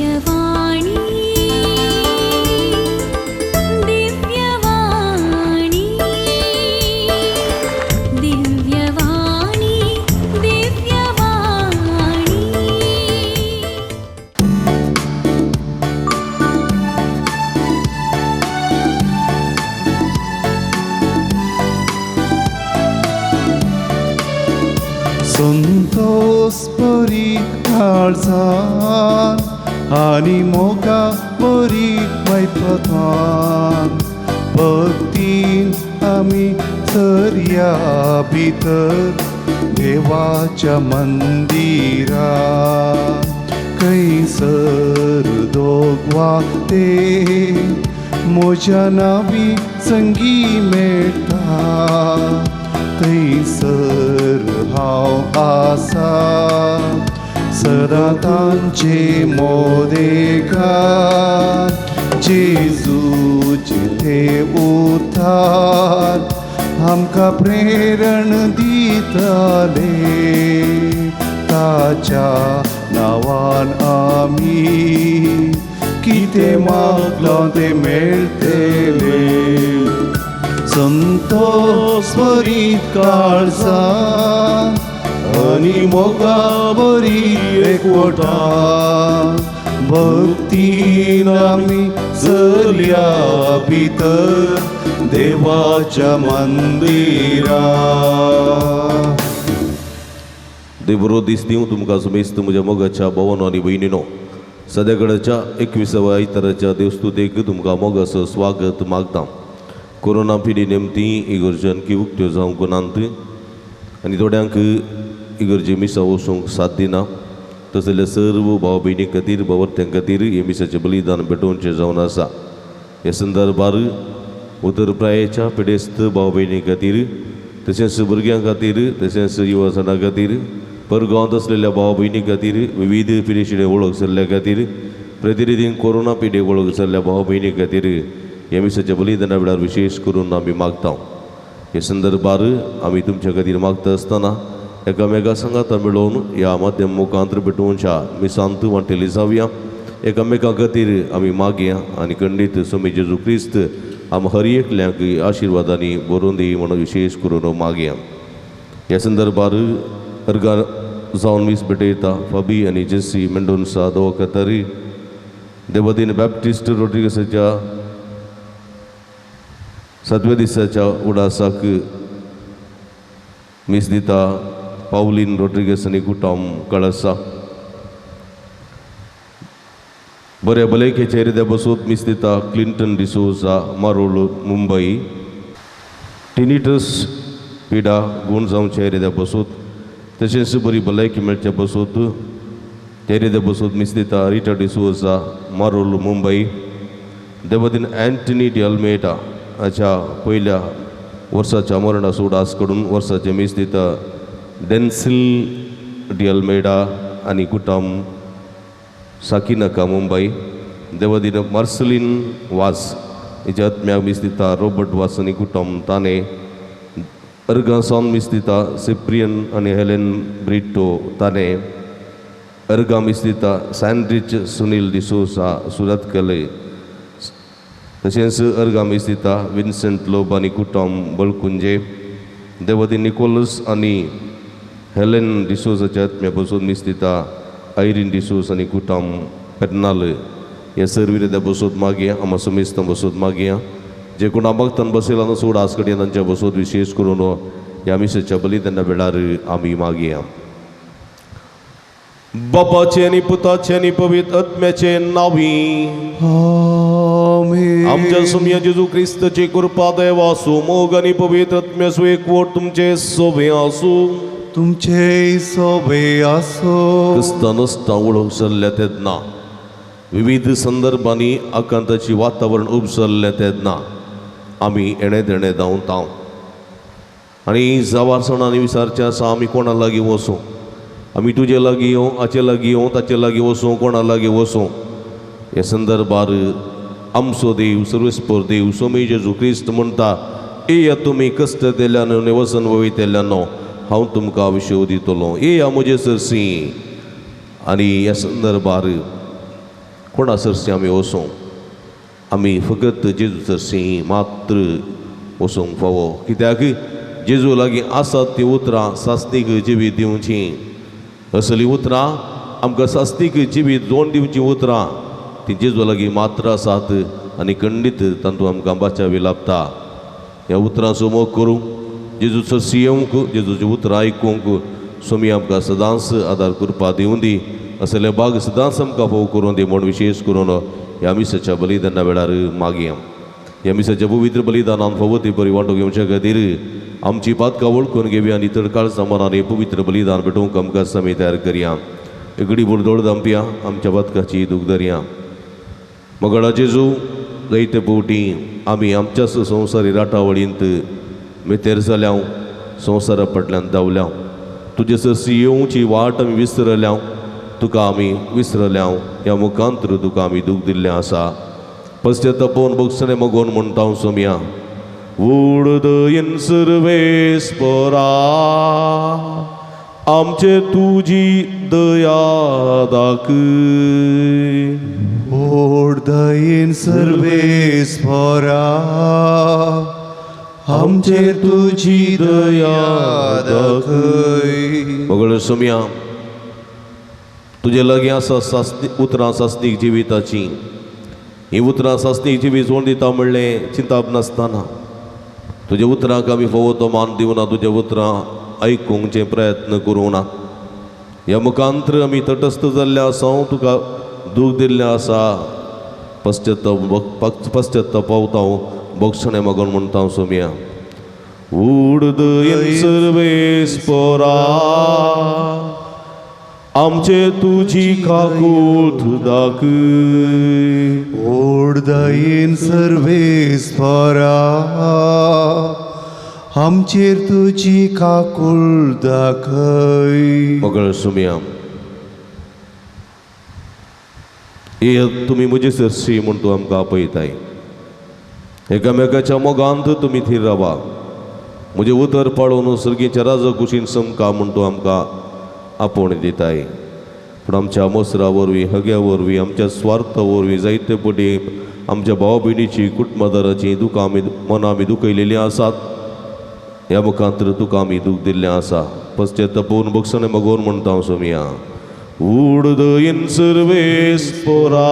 दिव्यवाणी दिव्यवाणी दिव्यवाणी दिव्यवाणी। संतोष बरी काळजान आनी मोगा बरी वैपतान भक्तीन आमी चरया भितर देवाच्या मंदिरा खंयसर दोगवाते म्हज्या नावी संगी मेळटा थंयसर हांव आसा सदां तांचे मोदेकार जेजूचे ते उतार आमकां प्रेरण दितले ताच्या नांवान आमी कितें मागलां तें मेळटलें। संतोष बरी काळजान आनी मोगा बरी एकवटा भक्तीन आमी चलया भितर देवाच्या मंदिरा। देव बरो दीस दिवं तुमकां समेस्त म्हज्या मोगाच्या भोवानो आनी भयणीनो। सद्याकडेच्या 21व्या आयताराच्या देवस्तुतेक तुमकां मोगाचो स्वागत मागता। कोरोना पिढी नेमती इगर्जे आणखी उक्त्यो जावंक नात आनी थोड्यांक इगर्जे मिसा वचूंक साथ दिना। तसले सर्व भाव भयणी खातीर भावार्थ्यां खातीर हे मिसाचें बलिदान भेटोवचें जावन आसा। ह्या संदर्भार उतर प्रायेच्या पिडेस्त भाव भयणी खातीर तशेंच भुरग्यां खातीर तशेंच युवासणां खातीर परगांवांत आसलेल्या भाव भयणी खातीर विविध पिडेशिडे वळख जाल्ल्या खातीर प्रतिनिधीन कोरोना पिडेक वळख जाल्ल्या भाव भयणी खातीर ह्या मिसाच्या बलिदाना वेळार विशेष करून आमी मागता। ह्या संदर्भार आमी तुमच्या खातीर मागता आसतना एकामेका सांगाता मेळोवन ह्या माध्यम मुखांत भेटोवच्या मिसांत वांटेली जावया। एकामेका खातीर आमी मागया आनी खंडीत स्वामी जेजू क्रिस्त आम हर एकल्यांक आशिर्वादांनी भरून दी म्हणून विशेष करून मागया। ह्या संदर्भार अर्गार जावन मीस भेटयता फाबी आनी जेसी मेंडोन्सा दवाखातारी देवदीन बॅप्टिस्ट रोड्रिगसाच्या 7व्या दिसाच्या उडासाक मीस दिता पावलीन रोड्रिगस आनी कुटुंब कळसा। बऱ्या भलायकेचे हृदय बसोत मीस दिता क्लिंटन डिसोजा मारोल मुंबई। टिनिटस पिडा गुण जावचे हृदय बसोत तशेंच बरी भलायकी मेळचे बसोत ते हृदय बसोत मीस दिता रिटा डिसोजा मारोल मुंबई। देवदीन अँटनी डी अल्मेडा हाच्या पयल्या वर्साच्या मरणाचो उडास कडून वर्साचें मीस दिता डेन्सिल डी अल्मेडा आनी कुटुंब साकिनाका मुंबई। देवदीन मार्सलीन वास हिच्या आत्म्याक मीस दिता रॉबर्ट वास आनी कुटुंब ताणे। अर्गां मीस दिता सिप्रियन आनी हेलेन ब्रिटो ताणे। अर्गां मीस दिता सँड्रिच सुनील डिसोसा सुरत कले। तशेंच अर्गां मीस दिता विन्सेंट लोब आनी कुटुंब बळकुंजे। देवदी निकोलस आनी हेलेन डिसोजाच्या आत्म्या बसून मीस दिता आयरीन डिसोज आनी कुटुंब पेर्नाल। ह्या सर्व विरोधा बसोत मागया आमा समेस्तां बसोत मागया जे कोण आमगतान बसयला न्हू उडास कडेन तांच्या बसोत विशेष करून ह्या मिसाच्या बलिदाना वेळार आमी मागया। बापाचे आनी पुताचे आनी पवित्र आत्म्याचे नांवी आमेन। आमच्या सुम्या जेजू क्रिस्ताची कृपा देवा आसूं, मोग आनी पवित्र आत्म्याचो एकवट तुमचे सोबे आसूं। तुमचे सोबे आसूं। क्रिस्तान आसता वळख जाल्ल्या तेन्ना विविध संदर्भांनी आकांताची वातावरण उपसरलें तेन्ना आमी येणे देणे धांवता आनी जवारसणांनी विचारचें आसा आमी कोणा लागीं वचूं, आमी तुजे लागीं येवं, हाचे लागीं येवं, ताचे लागीं वचूं, कोणा लागीं वचूं। ह्या संदर्भार आमचो देव सर्वेस्पर देव स्वामी जेजू क्रिस्त म्हणटा, येया तुमी कश्ट दिल्यान आनी वसन वयतेल्यानो हांव तुमकां विशेव दितलो, येया म्हजे सरशी। आनी ह्या संदर्भार कोणा सरशी आमी वचूं? आमी फकत जेजू सरशी मात्र वचूंक फावो, कित्याक जेजू लागीं आसात ती उतरां सासणीक जिवीत दिवचीं. असलीं उतरां आमकां सासणीक जिवीत जोड दिवचीं उतरां ती जेजू लागीं मात्र आसात आनी खंडीत तातूंत आमकां बाचावी लाभता. ह्या उतरांचो मोग करूंक, जेजू सरशी येवंक, जेजूची उतरां आयकूंक स्वामी आमकां सदांच आदार करपा दिवं दी. असले भाग सदांच आमकां फोव करूं दी म्हूण विशेश करून ह्या मिसाच्या बलिदाना वेळार मागया. ह्या मिसाच्या पवित्र बलिदानान फावो ती बरी वांटो घेवच्या खातीर आमची पातकां वळखून घेवया आनी तडकाळ मनान पवित्र बलिदान भेटोवंक आमकां समी तयार करया. एकडीभर दोळ दामपया आमच्या पातकाची दूख धरया. मगळा जेजू, जायते फावटी आमी आमच्याच संवसारी राटावळींत मेतेर जाल्या, संवसारा फाटल्यान धांवल्या, तुजे सरशी येवची वाट आमी विसरल्या, तुका आमी विसरल्या. ह्या मुखांतर तुका आमी दूख दिल्लें आसा. पश्चातापोवन भोगसणें मगोवन म्हणटा हांव सोमया, उडदयन सर्वेस्परा आमचे तुजी दया दाखय. ओडदयेन सर्वेस्परा आमचेर तुजी दया दाखय. मगळ सोमया, तुजे लागीं आसा सासणी उतरां सासणीक जिविताची. ही उतरां सासणीक जिवीत जोड दिता म्हणलें चिंताप नासतना तुज्या उतरांक आमी फावो तो मान दिवना, तुज्या उतरां आयकूंकचे प्रयत्न करूंक ना. ह्या मुखांतर आमी तटस्थ जाल्ले आसा, तुका दूख दिल्लें आसा. पश्चाताप पावता हांव, भोगसणें मागून म्हणटा हांव सोमया, उडदयेन सर्वेस्परा आमचे तुजी काकूट दाखय. ओडदयेन सर्वेस्परा आमचेर तुजी काकूळ दाखय. मगळ सुमया, येयात तुमी म्हजे सरशी म्हूण तूं आमकां आपयताय. एकामेकाच्या मोगांत तुमी थीर रावा. म्हजें उतर पाळोवन सर्गीच्या राजा कुशीन समका म्हूण तूं आमकां आपोवणें दिताय. पूण आमच्या मोसरा वरवीं, हग्या वरवीं, आमच्या स्वार्था वरवीं जायते पटी आमच्या भावा भयणीची कुटुंबादाराची दुकां आमी मनां आमी दुखयलेलीं आसात. ह्या मुखांतर तुका आमी दूख दिल्लें आसा. पश्चातापोवन भोगसणें मागोवन म्हणटा हांव सोमया, उडदयेन सर्वेस्परा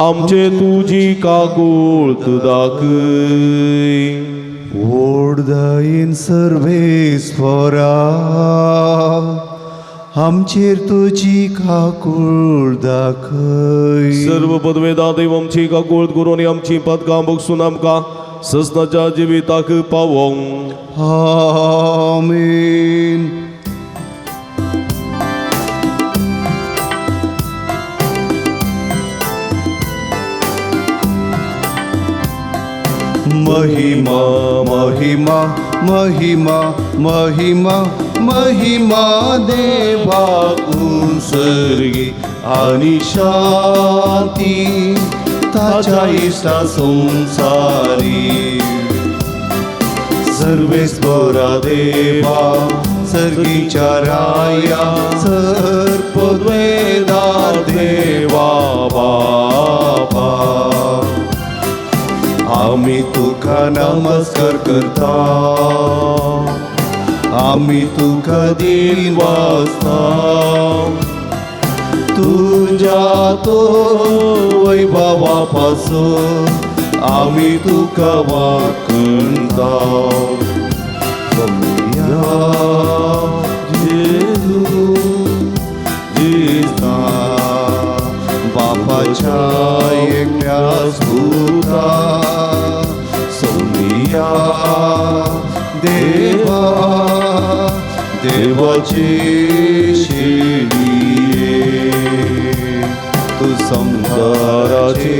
आमचे तुजी काकूट दाखय. ओडदयेन सर्वेस्परा आमचेर तुजी काकूळ दाखय. सर्व पदवेदा देव आमची काकूळ करून आनी आमची पदकां बगसून आमकां ससनाच्या जिविताक पावोवंक. आमेन. महिमा महिमा महिमा महिमा महिमा देवा उंसर्गी आणि शांती ताच्या इश्टा संसारी. सर्वेस्परा देवा सर्गीच्या राया सर्पद्वेदा देवा बापा आमी तुका नमस्कार करता, आमी तुका दिन वाचता. तुज्या तो वैभवा पासून आमी तुका वाकणता. जेजू जिस्ता बापाच्या एकल्या सुता सोनिया देवा देवाची शिडिये. तू संसाराचे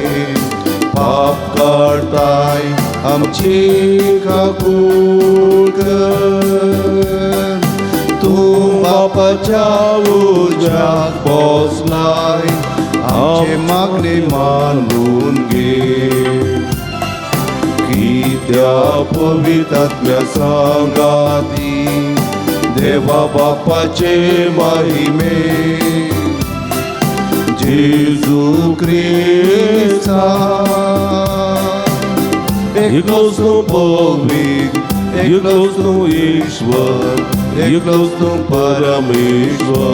पाप काडताय आमची काकूळ कर. तूं बापाच्या उज्याक बसलाय आमचे मागणे मानून घे. कित्या पवित्र सांगाती देवा बापाचे महिमे जेजू क्रिस्ता एकलोच तूं पवित्र, एकलोच तूं ईश्वर, एकलोच तूं परमेश्वर.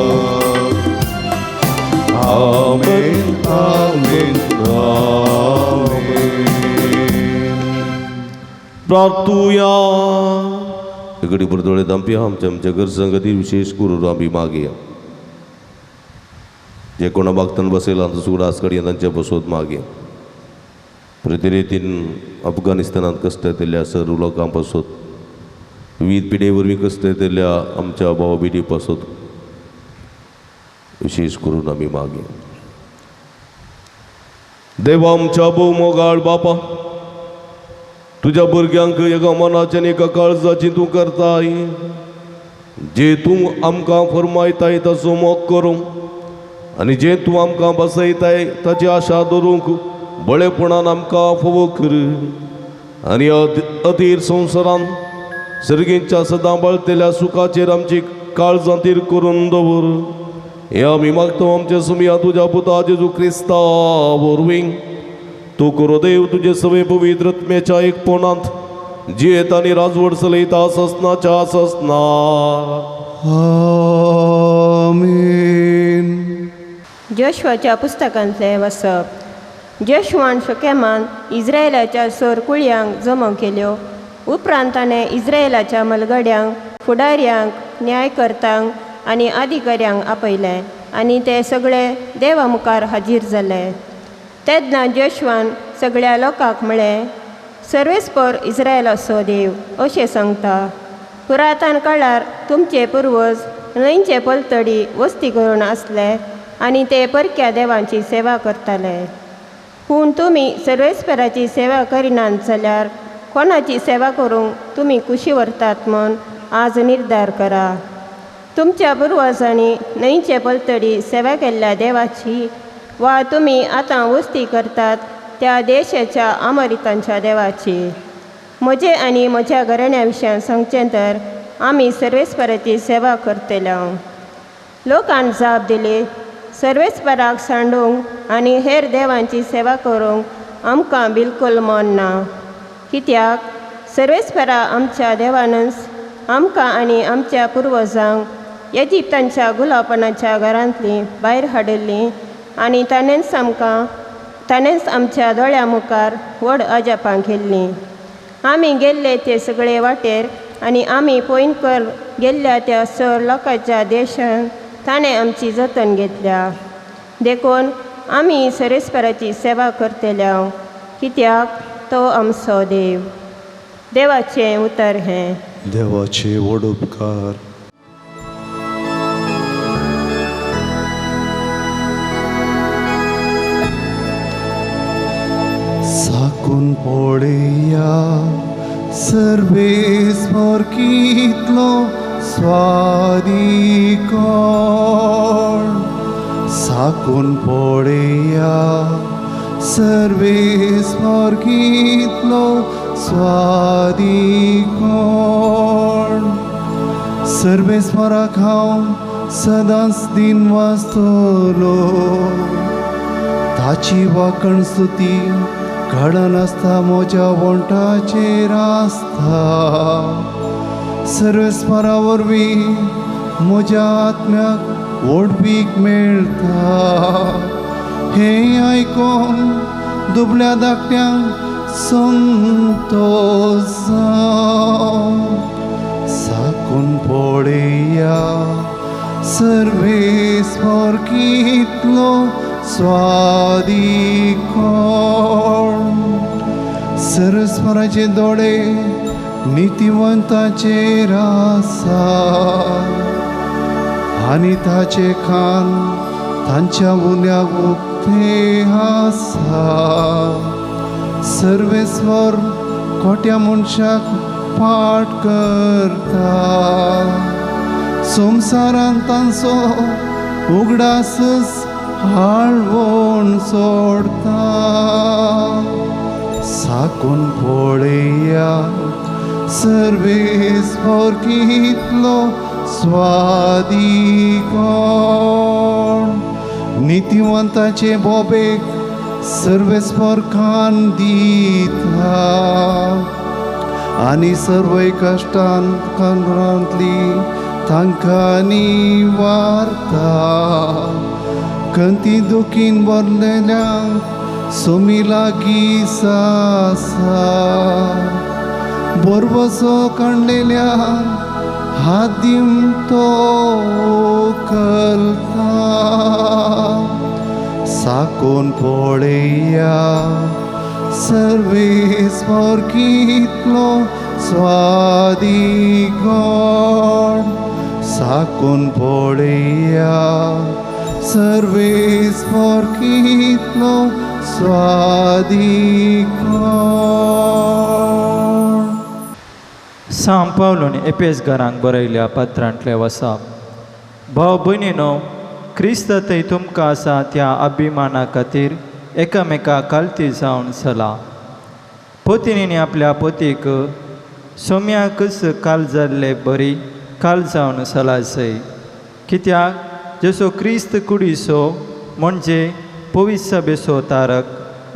आमेन, आमेन, आमेन. प्रार्थुया. इकडे पुरतोळे दामपी आमच्या आमच्या गरजां खातीर विशेष करून आमी मागया. जे कोणा बागतान बसयला तांचो उगडास काडया, तांच्या बसोत मागया. प्रतिरेतीन अफगाणिस्तानात कश्ट येतल्या सर्व लोकां पासत, विविध पिढे वरवीं कश्ट येतल्या आमच्या भाव भयणी पासत विशेष करून आमी मागया. देवा आमच्या भोव मोगाळ बापा, तुज्या भुरग्यांक एका मनाचें आनी एका काळजाची तूं करताय. जे तूं आमकां फरमायताय ताचो मोग करूंक आनी जे तूं आमकां बसयताय ताची आशा दवरूंक बळेपणान आमकां फावो कर. आनी अधीर संवसारान सर्गींच्या सदां बळतेल्या सुखाचेर आमची काळजां थीर करून दवर. हे आमी मागता आमच्या सुमया तुज्या पुता जेजू क्रिस्ता वरवीं. तूं करो देव तुजे सवे पवित्र आत्म्याच्या एकपणांत जियेत आनी राजवट चलयता ससनाच्या ससना. आमेन. जोशुआच्या पुस्तकांतलें वाचप. जोशुआन शकेमान इस्रायलाच्या सोर कुळयांक जमो केल्यो. उपरांत ताणें इस्रायलाच्या मलगड्यांक, फुडाऱ्यांक, न्यायकर्तांक आनी अधिकाऱ्यांक आपयलें आनी ते सगळे देवा मुखार हाजीर जाले. तेन्ना जोशुआन सगळ्या लोकांक म्हळें, सर्वेस्पर इस्रायलाचो देव अशें सांगता, पुरातन काळार तुमचे पुर्वज न्हंयचे पलतडी वस्ती करून आसले आनी ते परक्या देवांची सेवा करताले. पूण तुमी सर्वेस्पराची सेवा करिनात जाल्यार कोणाची सेवा करूंक तुमी कुशी व्हरतात म्हूण आज निर्धार करा. तुमच्या पुर्वजांनी न्हंयचे पलतडी सेवा केल्ल्या देवाची वा तुमी आतां वस्ती करतात त्या देशाच्या आमरितांच्या देवाची. म्हजे आनी म्हज्या घराण्या विशयान सांगचें तर आमी सर्वेस्पराची सेवा करतले. लोकान जाप दिली, सर्वेस्पराक सांडूंक आनी हेर देवांची सेवा करूंक आमकां बिलकूल मन ना. कित्याक सर्वेस्परा आमच्या देवानच आमकां आनी आमच्या पुर्वजांक इजिप्तांच्या गुलापणाच्या घरांतलीं भायर हाडिल्लीं आनी ताणेंच आमच्या दोळ्या मुखार व्हड अजापां केल्लीं. आमी गेल्ले ते सगळे वाटेर आनी आमी पयनकर गेल्ल्या त्या सर लोकांच्या देशांत ताणें आमची जतन घेतल्या. देखून आमी सर्वेस्पराची सेवा करतले, कित्याक तो आमचो देव. देवाचें उतर हें. देवाचे व्हड उपकार. साकून पळया सर्वेस्पर कितलो स्वादीक, साकून पळया सर्वेस्पर कितलो स्वादीक. सर्वेस्पराक हांव सदांच दिन वाचतलो, ताची वाकण स्तुती घडनासता म्हज्या वण्टाचेर आसता. सर्वेस्परा वरवीं म्हज्या आत्म्याक व्हडवीक मेळटा. हें आयकून दुबल्या धाकट्यांक संतोश जावं. साकून पळया सर्वेस्पर कितलो स्वादीक. सर्वेस्पराचे दोळे नितिवंताचेर आसा आनी ताचे कान तांच्या उल्याक उक्ते आसा. सर्वेस्पर खोट्या मनशाक पाठ करता, संवसारांत तांचो उगडासच हाळवण सोडता. साकून पळया सर्वेस्पर कितलो स्वादीक. नितीवंताचे बोबेक सर्वेस्पर कान दिता आनी सर्वय कश्टान कांतली तांकां निवारता. कंती दुखीन भरलेल्यांक सोमी लागीं आसा. बोरवसो काडलेल्या हात दिवन तो उखलता. साकून पळया सर्वेस्पर कितलो स्वादी गोड. साकून पळया सर्वेस्पर कितलो स्वादी गोड. सांव पावलून एपेस घरांक बरयल्या पत्रांतले वसाप. भाव भयणीनो, क्रिस्त थंय तुमकां आसा त्या अभिमाना खातीर एकामेका कालती जावन चला. पतिनीनी आपल्या पतीक सोम्याकच काल जाल्ले बरी काल जावन सलासय. कित्याक जसो क्रिस्त कुडीचो म्हणजे पवित्र सभेचो तारक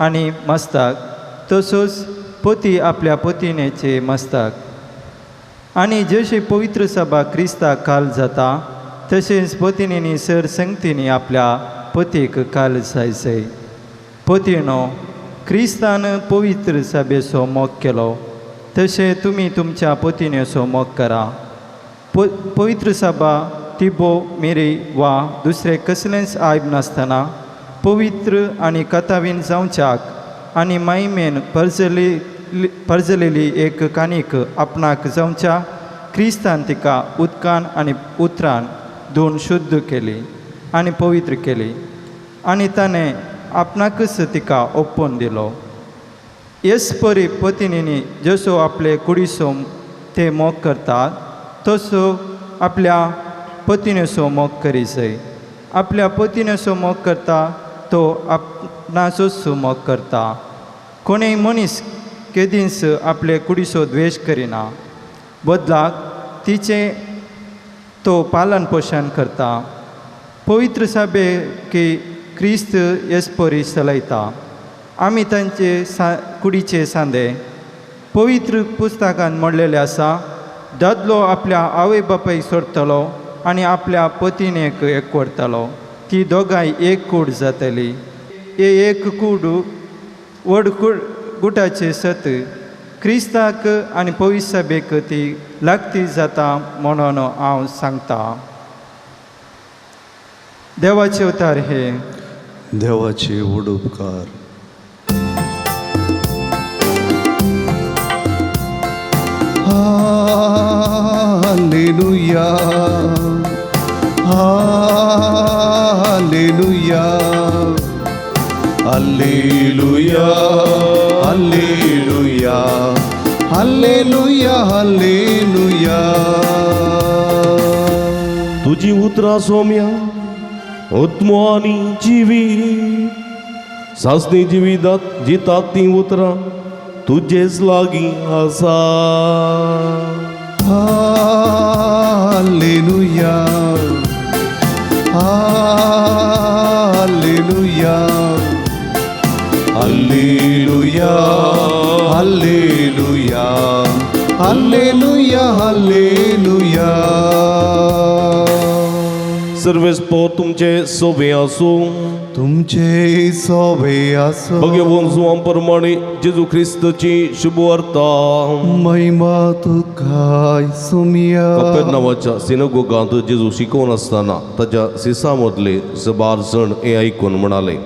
आनी मस्ताक, तसोच पती आपल्या पतिनेचे मस्ताक. आनी जशी पवित्र सभा क्रिस्ताक काल जाता तशेंच पतिनीनी सर संगतीनी आपल्या पतीक काल जायसय. पतीनो, क्रिस्तान पवित्र सभेचो मोग केलो तशें तुमी तुमच्या पतिनेचो मोग करा. पवित्र सभा तिबो मिरी वा दुसरें कसलेंच आयब नासतना पवित्र आनी कथावीन जावच्याक आनी मायमेन परजलेली एक काणीक आपणाक जावच्या क्रिस्तान तिका उदकान आनी उतरान धुवन शुद्ध केली आनी पवित्र केली आनी ताणें आपणाकच तिका ओपून दिलो. येस परी पतिनीनी जसो आपले कुडीचो ते मोग करतात तसो आपल्या पतिनेचो मोग करीसय. आपल्या पतिनेचो मोग करता तो आपणाचोच मोग करता. कोणूय मनीस केदींच आपले कुडीचो द्वेश करिना, बदलाक तिचें तो पालन पोशण करता. पवित्र सभे की क्रिस्त येस परी चलयता. आमी तांचे कुडीचे सांदे. पवित्र पुस्तकान म्हणलेलें आसा, दादलो आपल्या आवय बापायक सोडटलो आनी आपल्या पतिनेक एकवटतलो, ती दोगांय एक कूड जातली. हे एक कूड व्हड गुटाचे सत क्रिस्ताक आनी पवित्र सभेक ती लागती जाता म्हणून हांव सांगता. देवाचे अवतार हे देवाचे व्हड उपकार. Hallelujah, hallelujah, hallelujah, hallelujah, hallelujah, hallelujah. तुजी उतरां सोम्या आत्मो आनी जिवी सासणी जिवितात जितात तीं उतरां तुजेच लागीं आसा. Hallelujah, hallelujah, hallelujah, hallelujah, hallelujah, hallelujah. सर्वेस्पर तुमचे सोबे आसूं. तुमचे सोबे आसूं. भगवान जुवां प्रमाणे जेजू क्रिस्तची शुभवार्ता. महिमा तुका सुमिया. कपेर नांवाच्या सिनगोगांत जेजू शिकोवन आसतना ताच्या सिसा मदले सबार जण हें आयकून म्हणाले,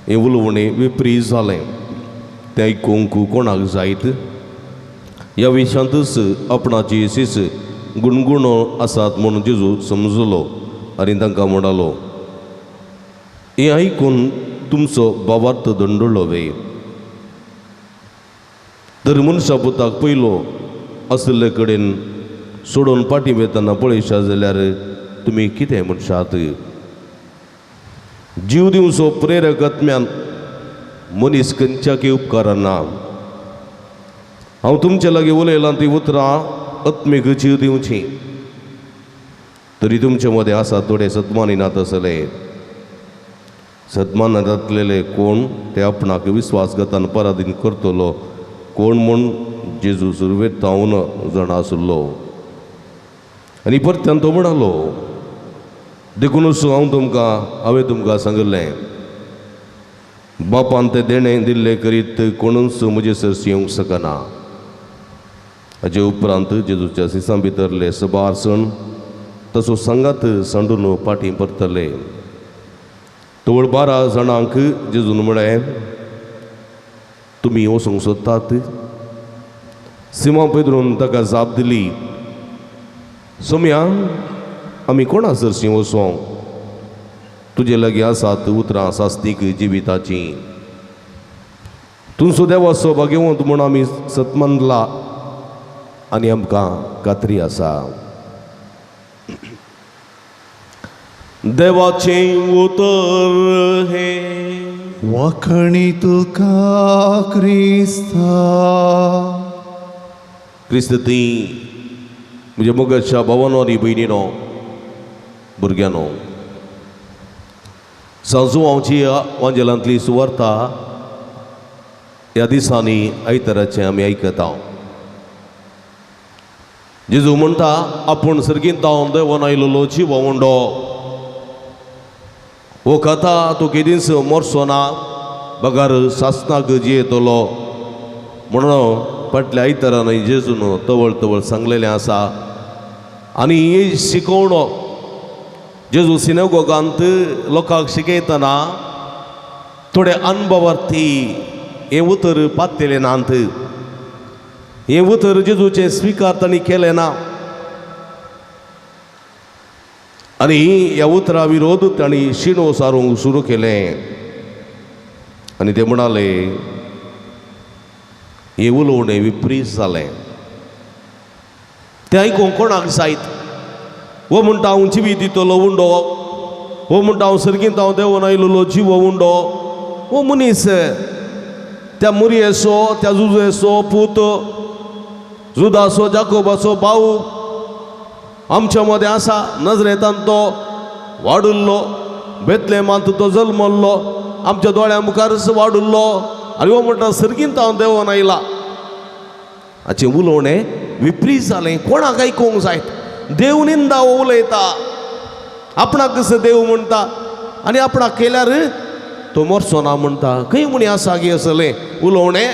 हें उलोवणें विपरीत जालें, तें आयकूंक कोणाक जायत? ह्या विशांतच आपणाची सीस गुणगुणो आसात म्हूण जेजू समजलो आनी तांकां म्हणालो, हें आयकून तुमचो भावार्थ दंडलो वे? तर मनशा पुताक पयलो आशिल्ले कडेन सोडून फाटीं वेतना पळयशात जाल्यार तुमी कितें म्हणशात? जीव दिवचो प्रेरक आत्म्यान मनीस खंयच्याकय उपकारना. हांव तुमचे लागीं उलयलां ती उतरां आत्मीक जीव दिवची, तरी तुमचे मदें आसा थोडे सतमानी नात आसले. सदमान जातलेले कोण ते आपणाक विस्वासघातान पराधीन करतलो कोण म्हूण जेजू सुरवेत जावन जाणा आसलो. आनी परत्यान तो म्हणालो, देखूनच हांव तुमकां हांवें तुमकां सांगिल्लें, बापान तें देणें दिल्लें करीत कोणूच म्हजे सरशी येवंक शकना. हाजे उपरांत जेजूच्या सिसां भितरले सबार सण तसो सांगात सांडून फाटीं परतले. तवळ 12 जाणांक जेजून म्हळें, तुमी वचूंक सोदतात? सिमा पेद्रून ताका जाप दिली, सोम्या, आमी कोणा सरशीं वचोंक? तुजे लागीं आसात उतरां सास्तीक जिविताचीं. तुमचो देवाचो भाग्यवंत म्हूण आमी सतमानला आनी आमकां खात्री आसा. देवाचें उतर हें. वाखणी तुका क्रिस्ता. क्रिस्त ती म्हज्या मोगाच्या भावानो आनी भयणीनो, भुरग्यांनो, सांजुआंवची वांजेलांतली सुवार्ता ह्या दिसांनी आयताराचें आमी आयकता. जेजू म्हणटा, आपूण सर्गींत हांव देवान आयलेलो जिवा उंडो हो कथा तो केदींच मरचो ना बगर सासनाक जियेतलो म्हणून फाटल्या आयतारान जेजून तवळ तवळ सांगलेलें आसा. आनी ही शिकवणो जेजू सिनेगोगांत लोकांक शिकयतना थोडे अनुभवार्थी हें उतर पातयलें नात, हें उतर जेजूचें स्विकार तांणी केलें ना आनी ह्या उतरा विरोध तांणी शिणो सारूंक सुरू केलें. आनी ते म्हणाले, हें उलोवणें विपरीत जालें, तें आयकूंक कोणाक जायत? हो म्हणटा हांव जिवी दितलो उंडो, हो म्हणटा हांव सर्गींत हांव देवून आयलेलो जिवो उंडो. हो मनीस त्या मुरयेचो, त्या जुजेचो पूत, जुदाचो, जाकोबाचो भाव आमच्या मदें आसा. नजरेंतान तो वाडुल्लो, बेतलेमांत तो जल्मल्लो, आमच्या दोळ्या मुखारच वाडुल्लो आनी हो म्हणटा सर्गींत हांव देवून आयला. हाचें उलोवणें विपरीत जालें, कोणाक आयकूंक जायत? देव निंदा हो उलयता, आपणाक कसो देव म्हणटा आनी आपणाक केल्यार तो मरचो ना म्हणटा. खंय म्हणी आसा गी असलें उलोवणें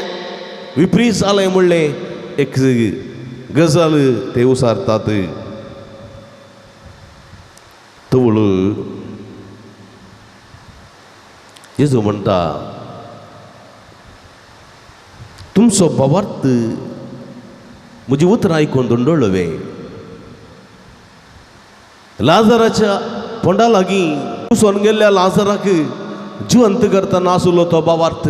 विपरीत जालें म्हणलें एक गजाल ते उसारतात. तवळ जेजू म्हणटा, तुमचो भावार्थ म्हजी उतरां आयकून धुंडळ्ळो वे. लाजराच्या फोंडा लागीं कुसोन गेल्ल्या लाजराक जिवंत करतना आसलो तो भावार्थ,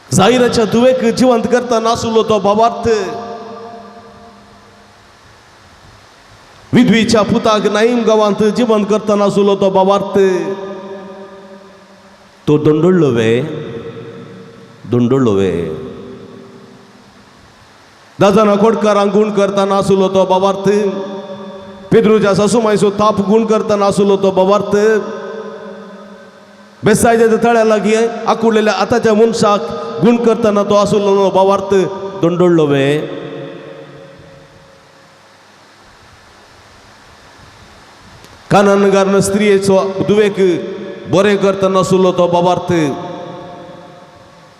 जाहिराच्या धुवेक जिवंत करतना आसलो तो भावार्थ, विधवीच्या पुताक नाईम गांवांत जिवंत करतना आसलो तो भावार्थ. तो दोंडोळ्ळो वे, दोंडोळ्ळो वे. दाजाना कोटकारांक गुण करतना आसलो तो भावार्थ, पेद्रूच्या सासुमायचो ताप गुण करतना आसलो तो भावार्थ, बेसायच्या तळ्या लागीं आकुडलेल्या आतांच्या मनशाक गुण करतना तो आसलो भावार्थ. दोंडोळ्ळो वे. काननगारन स्त्रियेचो दुवेक बरें करतना आसलो तो भावार्थ,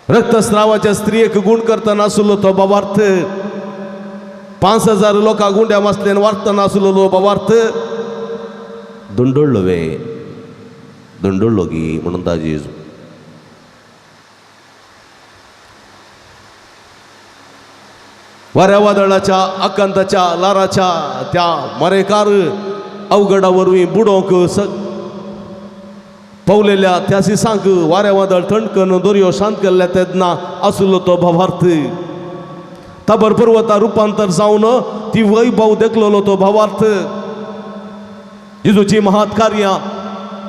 रक्तस्रावाच्या स्त्रियेक गुण करतना आसलो तो भावार्थ, 5000 लोकांक गुंड्या मासल्यान वारतना आसलो तो भावार्थ. दोंडोळ्ळो वे, दोंडोळ्ळो गी म्हणून ताजी. वाऱ्या वादळाच्या आकांताच्या लाराच्या त्या मरेकार अवघडा वरवीं बुडोवंक पावलेल्या त्या सिसांक वाऱ्या वादळ थंडकन दर्यो शांत केल्ल्या तेन्ना आसलो तो भावार्थ. ताबर पर्वता रुपांतर जावन ती वैभव देखलेलो तो भावार्थ. जेजूची महात कार्यां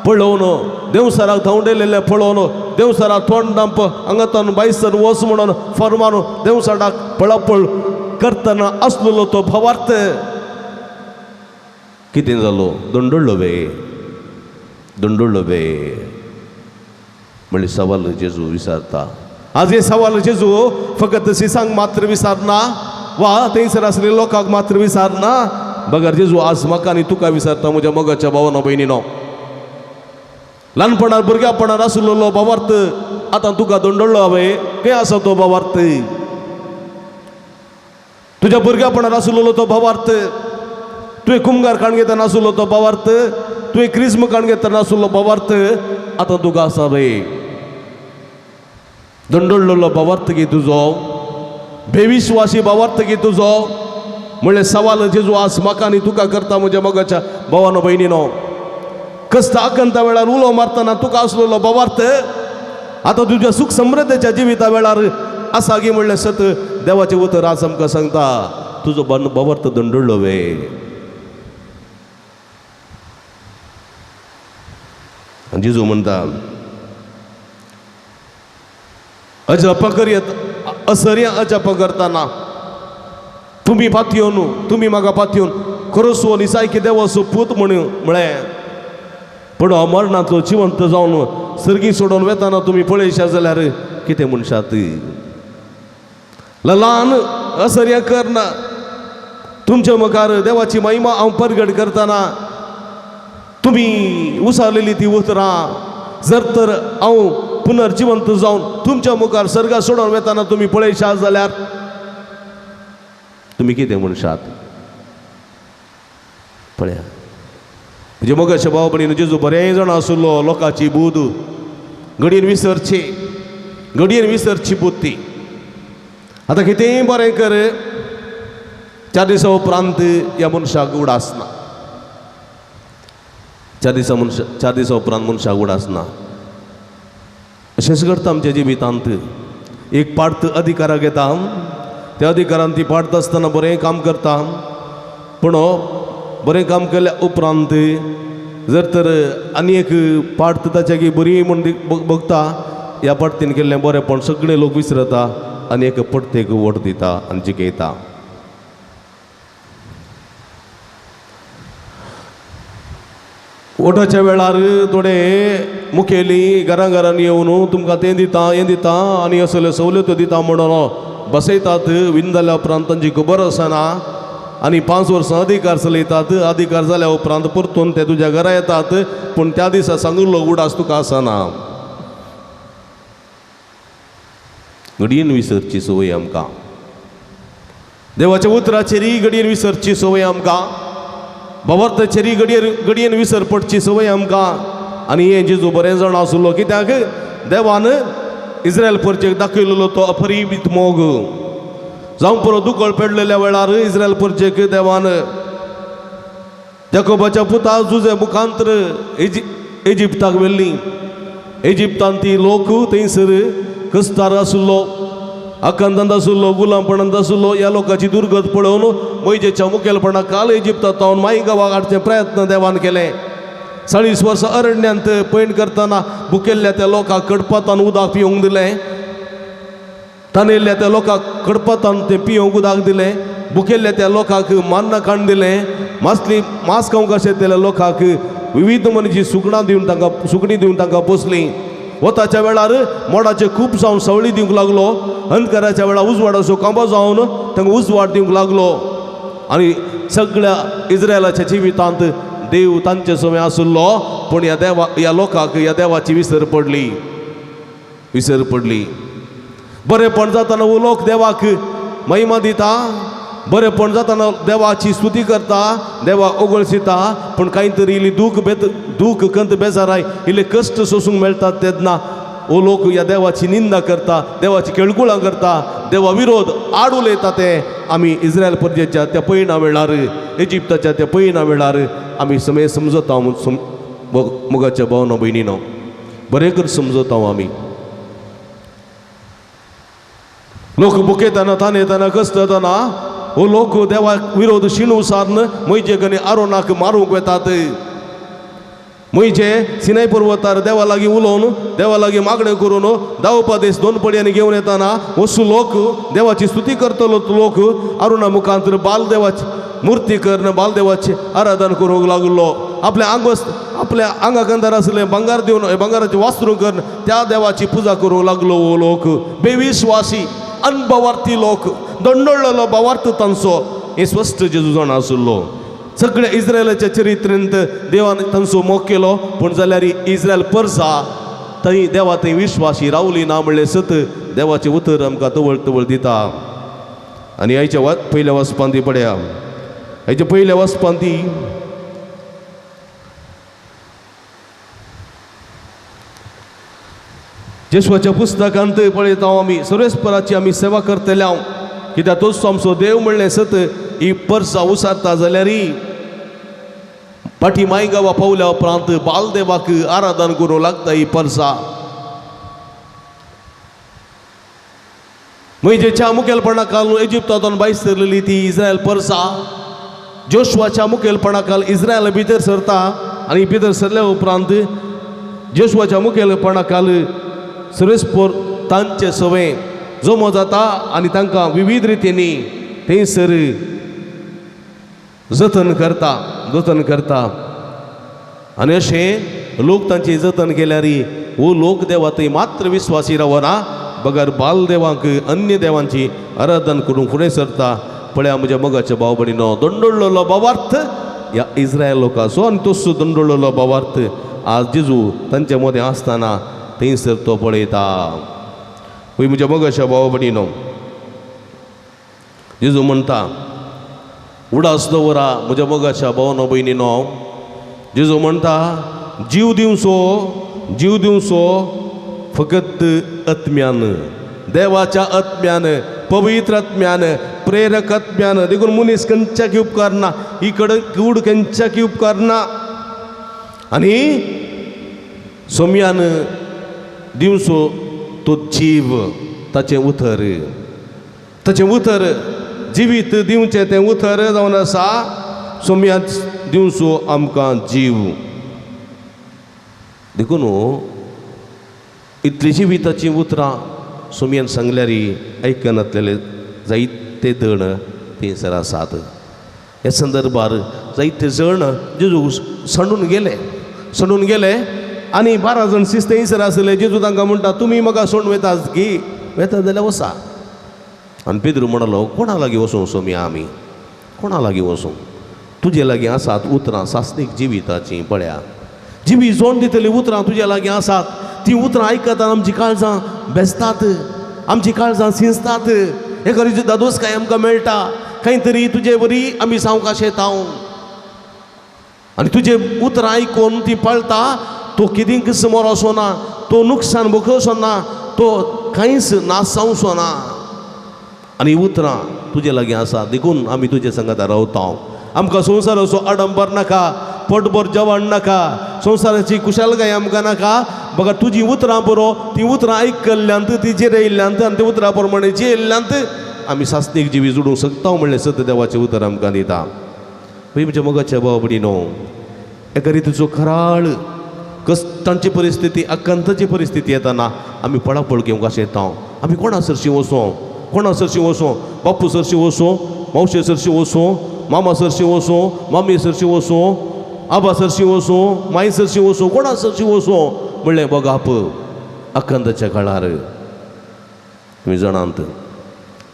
पळोवन देवसराक धांवडेलेले पळोवन देवसराक तोंड दांप हांगातून बायसर वच म्हणून फरमान देवसराक पळापळ करतना आसलेलो तो भावार्थ. कितें जालो? दोंडोळ्ळो वे. दंडोळ्ळो बे म्हणले सवाल जेजू विचारता. आज हे सवाल जेजू फकत सिसांक मात्र विचारना वा थंयसर आसले लोकांक मात्र विचारना, बगर जेजू आज म्हाका आनी तुका विचारता म्हज्या मोगाच्या भावानो भयणीनो. ल्हानपणार भुरग्यापणार आसलेलो भावार्थ आतां तुका दंडोळ्ळो हांवें, खंय आसा तो भावार्थ? तुज्या भुरग्यापणार आसलेलो तो भावार्थ, तुवें कुमगार काण घेतना आसलो तो भावार्थ, तुवें क्रिज्म काण घेतना आसलो भावार्थ आतां तुका आसा वे? दंडोळ्ळो भावार्थ गे तुजो, बेविश्वासी भावार्थ गे तुजो म्हणलें सवाल जेजू आज म्हाका आनी तुका करता म्हज्या मोगाच्या भावानो भयणीनो. कश्ट आकांता वेळार उलो मारतना तुका आसलेलो भावार्थ आतां तुज्या सूख समृद्धीच्या जिविता वेळार आसा गी म्हणलें सत देवाचें उतर आज आमकां सांगता, तुजो भावार्थ दंडोळ्ळो वे. जेजू म्हणटा अजापां करयत असर्या अजापां करतना तुमी पातयेवन, तुमी म्हाका पातयेवन खरोच हो निसायकी देवाचो पूत म्हणून म्हळें, पूण हांव मरणांतलो जिवंत जावन सर्गी सोडून वेताना तुमी पळयशात जाल्यार कितें म्हणशात? ल्हान असर्या करना तुमच्या मुखार देवाची महिमा हांव परगट करतना तुमी उसारलेली ती उतरां जर तर हांव पुनर्जिवंत जावन तुमच्या मुखार सर्गा सोडून वेताना तुमी पळयशात जाल्यार तुमी कितें म्हणशात? पळया म्हणजे मोगाच्या भाव भयणीनो, जेजू बरें जाण आसलो लोकांची बूद घडयेन विसरची, घडयेन विसरची बूद ती. आतां कितेंय बरें कर, 4 दिसां उपरांत ह्या मनशाक उडास ना, 4 दिसां उपरांत मनशाक उडास ना. अशेंच घडटा आमच्या जिवितांत. एक पार्ट अधिकाराक येता, त्या अधिकारान ती पार्ट आसतना बरें काम करता, पूण बरें काम केल्या उपरांत जर तर आनी एक पार्ट ताच्या बरी म्हूण बघता, ह्या पार्टीन केल्लें बरेंपण सगळे लोक विसरता आनी एक पडतेक वोट दिता आनी जिखयता. वोटाच्या वेळार थोडे मुखेली घरां घरांनी येवन तुमकां तें दिता हें दिता आनी असल्यो सवलत्यो दिता म्हणून बसयतात. विन जाल्या उपरांत तांची खबर आसना आनी 5 वर्सां अधिकार चलयतात. अधिकार जाल्या उपरांत परतून ते तुज्या घरा येतात, पूण त्या दिसा सांगिल्लो उडास तुका आसना. घडयेन विसरची संवय आमकां, देवाच्या उतराचेरय घडयेन विसरची संवय आमकां, भावार्थाचेरय घडयेन विसर पडची संवय आमकां. आनी हें जेजू बरें जाण आसलो कित्याक देवान इस्रायल परचेक दाखयलेलो तो अपरिमीत मोग. जावं पुरो दुकळ पेडलेल्या वेळार इस्रायल परचेक देवान जाकोबाच्या पुता जुजे मुखांतर इजिप्ताक व्हेल्ली. इजिप्तांत ती लोक थंयसर कस्तार आसलो, आकांतांत आसलो, गुलामपणांत आसलो. ह्या लोकांची दुर्गत पळोवन मोयजेच्या मुखेलपणा काल इजिप्तांत तावन माई गांवाक हाडचे प्रयत्न देवान केले. 40 वर्सां अरण्यांत पयण करतना भुकेल्ल्या त्या लोकांक कडपातान उदक पिवंक दिलें, तानेल्ल्या त्या लोकांक कडपातान तें पिवंक उदक दिलें, भुकेल्ल्या त्या लोकांक मान्ना खाण दिलें, मासली मांस खावंक आशिल्ल्या लोकांक विविध मनशी सुकणां दिवन तांकां सुकणीं दिवन तांकां पोसलीं. वताच्या वेळार मोडाचे खूब जावन सवळी दिवंक लागलो, अंधकाराच्या वेळार उजवाडाचो कांबो जावन तांकां उजवाड दिवंक लागलो. आनी सगळ्या इस्रायलाच्या जिवितांत देव तांचे समें आसलो, पूण ह्या देवा ह्या लोकांक ह्या देवाची विसर पडली, विसर पडली. बरेंपण जातना हो लोक देवाक महिमा दिता, बरेंपण जातना देवाची स्तुती करता, देवा ओगळसिता, पूण कांय तरी इल्ली दूख दूख कंत बेजाराय इल्ले कश्ट सोसूंक मेळटात तेन्ना हो लोक ह्या देवाची निंदा करता, देवाची केळकुळां करता, देवा विरोध आड उलयता. ते आमी इस्रायल प्रजेच्या त्या पयणा वेळार, इजिप्ताच्या त्या पयणा वेळार आमी समय समजता मोगाच्या भावना भयणीनो, बरें कर समजता आमी. लोक बुकेतना तानेतना कसतना हो लोक देवा विरोध शिणू सारन मोयजेक आनी आरोनाक मारूंक वेतात. मोयजे सिनाय पर्वतार देवा लागीं उलोवन देवा लागीं मागणें करून दावपादेश 2 पडयांनी घेवन येताना वसू लोक देवाची स्तुती करतलो लोक आरुणा मुखांतर बाल देवाची मुर्ती करून बालदेवाची आराधन करूंक लागलो. आपल्या आपल्या आंगा कंदार आसलें भांगार दिवन भांगाराचें वासरू करून त्या देवाची पुजा करूंक लागलो. हो लोक बेविश्वासी अनभावार्थी लोक, दंडोळ्ळलो भावार्थ तांचो हे स्पश्ट जेजू जाणा आशिल्लो. सगळ्या इस्रायलाच्या चरित्रेंत देवान तांचो मोग केलो, पूण जाल्यार इस्रायल परसा थंय देवा थंय विश्वासी रावली ना म्हणलें सत देवाचें उतर आमकां तवळ तवळ दिता. आनी आयच्या पयल्या वचपांती पळया, आयच्या पयल्या वचपांती जेशवाच्या पुस्तकांत पळयता आमी सर्वेस्पराची आमी सेवा करतले हांव, कित्याक तोच आमचो देव म्हणलें सत ही परसा उसारता जाल्यार पाटी मायगांवा पावल्या उपरांत बालदेवाक आराधन करूंक लागता ही परसा. मोहिजेच्या मुखेलपणा खाल इजिप्तांतून भायर सरलेली ती इस्रायल परसा जोशवाच्या मुखेलपणा खाल इस्रायल भितर सरता आनी भितर सरल्या उपरांत जोशवाच्या मुखेलपणा खाल सर्वेस्पोर तांचे सवे जमो जाता आनी तांकां विविध रितींनी थंयसर जतन करता जतन करता. आनी अशें लोक तांचें जतन केल्यार हो लोक देवा थंय मात्र विस्वासी रावना बगर बालदेवांक अन्य देवांची आराधन करूंक फुडें सरता. पळया म्हज्या मोगाच्या भाव भयणीनो, दंडोळ्ळलो भावार्थ ह्या इस्रायल लोकांचो आनी तोच दंडोळ्ळलो भावार्थ आज जेजू तांचे मदें आसतना थंयसर तो पळयता. वय म्हज्या मोगाच्या भाव भयणीनो, जेजू म्हणटा उडास दवरा म्हज्या मोगाच्या भावनो भयणीनो. जेजू म्हणटा जीव दिवचो, जीव दिवचो फकत आत्म्यान, देवाच्या आत्म्यान, पवित्र आत्म्यान, प्रेरक आत्म्यान. देखून मनीस खंयच्याकी उपकारना, ही कूड खंयच्याकी उपकारना. आनी सोम्यान दिवचो तो जीव, ताचें उतर, ताचें उतर जिवीत दिवचें तें उतर जावन आसा सोम्यान दिवचो आमकां जीव. देखून इतली जिविताचीं उतरां सोम्यान सांगल्यार आयकनातलेले जायते जण थंयसर आसात. ह्या संदर्भार जायते जण जेजू सांडून गेले, सांडून गेले आनी 12 जण शिस्त थंयसर आसले. जेजू तांकां म्हणटा तुमी म्हाका सोडून वयतात की वता जाल्यार वसा. आनी पेद्रू म्हणलो कोणा लागीं वचूं सोम्या, आमी कोणा लागीं वचूं? तुजे लागीं आसात उतरां सासणीक जिविताचीं. पळया जिवी जोड दितलीं उतरां तुज्या लागीं आसात, ती उतरां आयकतना आमची काळजां बेसतात, आमची काळजां शिंजतात. एका रिती दादोसकाय आमकां मेळटा, खंय तरी तुजे वरी आमी सावकाश येता आनी तुजे उतरां आयकून ती पाळटा. तो कितेंक समोर वचना, तो नुकसान भोगवचो ना, तो कांयच नाश जावचो ना. आनी उतरां तुजे लागीं आसा देखून आमी तुजे संगाता रावता. आमकां संवसाराचो आडंबर नाका, पोटभर जेवण नाका, संवसाराची कुशालकाय आमकां नाका. बघा तुजी उतरां बरो, ती उतरां आयकल्ल्यांत, ती जिरयल्ल्यांत आनी ती उतरां प्रमाणे जियेल्ल्यांत आमी सासणीक जिवी जोडूंक शकता म्हणलें सत देवाचें उतर आमकां दिता. म्हज्या मोगाच्या भाव भयणीनो, एका रितीचो खराळ कश्टांची परिस्थिती, आकांताची परिस्थिती येताना आमी पळापळ घेवंक अशें येता. आमी कोणा सरशीं वचों, कोणा सरशीं वचों? बाप्पू सरशीं वचों, मावशे सरशीं वचों, मामा सरशीं वचों, मामी सरशीं वचों, आबा सरशीं वचों, माई सरशीं वचों, कोणा सरशीं वचों म्हणलें बघाप आकांताच्या काळार. तुमी जाणात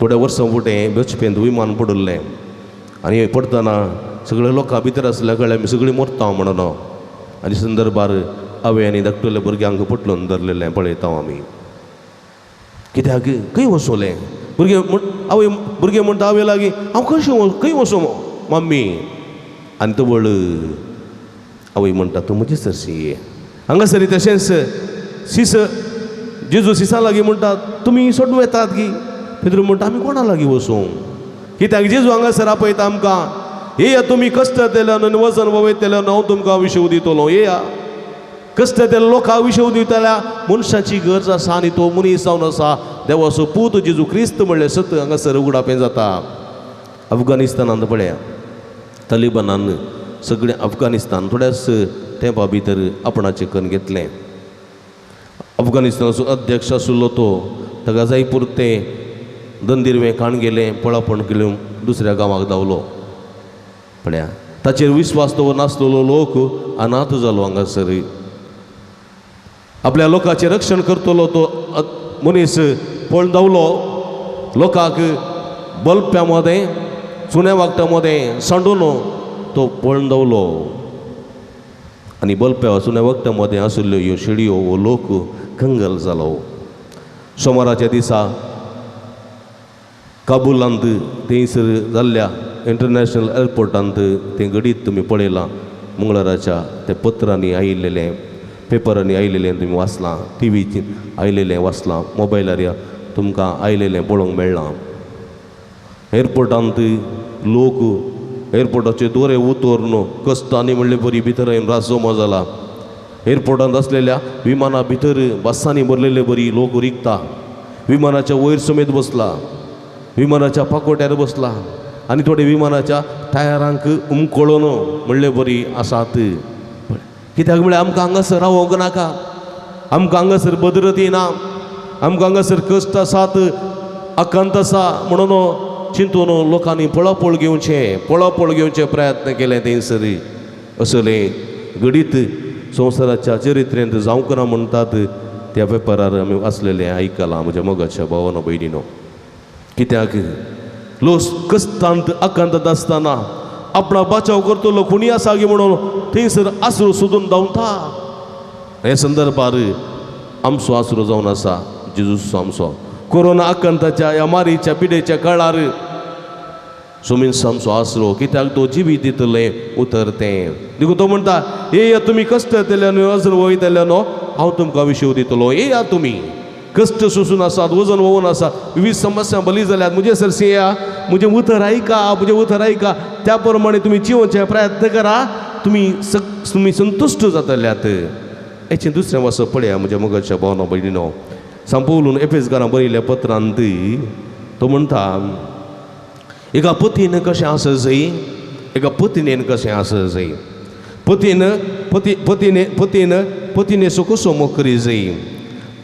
थोड्या वर्सां फुडें बेचपेंत विमान पडिल्लें आनी पडटना सगळे लोकां भितर आसल्या कळ्ळें आमी सगळीं मरता म्हणून. आनी संदर्भार हांवें आनी धाकटुल्या भुरग्यांक पोटलून धरलेलें पळयता आमी. कित्याक खंय वसोलें भुरगे म्हण आवय भुरगे म्हणटा आवय लागीं हांव कशें खंय वचों मम्मी. आनी तवळ आवय म्हणटा तूं म्हजे सरशी ये. हांगासर तशेंच शिस जेजू शिसा लागीं म्हणटा तुमी सोडून वतात की. पेद्रू म्हणटा आमी कोणा लागीं वचूं? कित्याक जेजू हांगासर आपयता आमकां, येया तुमी कश्ट येतले आनी वजन वयतले हांव तुमकां विशव दितलो. येया कश्ट येतले लोकांक विशव दितल्या मनशाची गरज आसा आनी तो मनीस जावन आसा देवाचो पूत जेजू क्रिस्त म्हणलें सत हांगासर उगडापें जाता. अफगाणिस्तानांत पळया तालिबानान सगळें अफगाणिस्तान थोड्याच तेंपा भितर आपणाचें करून घेतलें. अफगाणिस्तानाचो अध्यक्ष आशिल्लो तो ताका जाय पुरतें दंदिरवें काण गेलें, पळापण केलें, दुसऱ्या गांवाक धांवलो. पळया ताचेर विस्वास दवर नासलेलो लोक अनाथ जालो हांगासर. आपल्या लोकाचें रक्षण करतलो तो मनीस पळोवन धांवलो, लोकांक बल्प्या मदें चुन्या वागटा मदें सांडून तो पळोवन धांवलो आनी बल्प्या चुन्या वखदां मदें आशिल्ल्यो ह्यो शेळयो हो लोक कंगल जालो. सोमाराच्या दिसा काबुलांत थंयसर जाल्ल्या इंटरनॅशनल एअरपोर्टांत तें घडीत तुमी पळयलां, मंगळाराच्या त्या पत्रांनी आयिल्लें, पेपरांनी आयिल्लें तुमी वाचलां, टिवीचेर आयिल्लें वाचलां, मोबायलार तुमकां आयिल्लें पळोवंक मेळ्ळां. एअरपोर्टांत लोक एअरपोर्टाचे दोरे उतरून कश्टांनी म्हणले बरी भितर रात जमा जाला. एअरपोर्टांत आसलेल्या विमाना भितर बसांनी भरलेले बरी लोक रिगता, विमानाच्या वयर समेत बसला, विमानाच्या पाकोट्यार बसला आनी थोडे विमानाच्या टायरांक उमकळून म्हणले बरी आसात. कित्याक म्हळ्यार आमकां हांगासर रावोंक नाका, आमकां हांगासर भद्रती ना, आमकां हांगासर कश्ट आसात, आकांत आसा म्हणून चिंतून लोकांनी पळापळ घेवचें, पळापळ घेवचे प्रयत्न केले थंयसर. असलें घडीत संवसाराच्या चरित्रेंत जावंक ना म्हणटात त्या पेपरार आमी वाचलेलें आयकलां म्हज्या मोगाच्या भावानो भयणीनो. कित्याक लोक कश्टांत आकांतांत आसतना आपणा बाचाव करतलो कोणी आसा गी म्हणून थंयसर आसरो सोदून धांवता. हे संदर्भार आमचो आसरो जावन आसा जेजूस आमचो. कोरोना आकांताच्या ह्या मारीच्या पिडेच्या काळार सोमीन आमचो आसरो, कित्याक तो जिवीत दितलें उतर तें. देखून तो म्हणटा, येया तुमी कश्ट येतले न्हय, वजन वयतले न्हू, हांव तुमकां विशेव दितलो. येया तुमी कश्ट सोसून आसात, वजन वोवन आसा, विविध समस्या बली जाल्यात, म्हजे सरशी येया, म्हजें उतर आयका, म्हजें उतर आयका, त्या प्रमाणे तुमी जिवोवचे प्रयत्न करा, तुमी तुमी संतुश्ट जातल्यात. हेचें दुसरें वाचप पळया म्हज्या मोगाच्या भावना भयणीनो. सांपवलून एफेसकारां बरयल्ल्या पत्रांत तो म्हणटा, एका पतीन कशें आसत जाय, एका पतिणेन कशें आसत जाय, पतीन पती पतीने पतीन पतिणेचो कसो मोग करी जाय,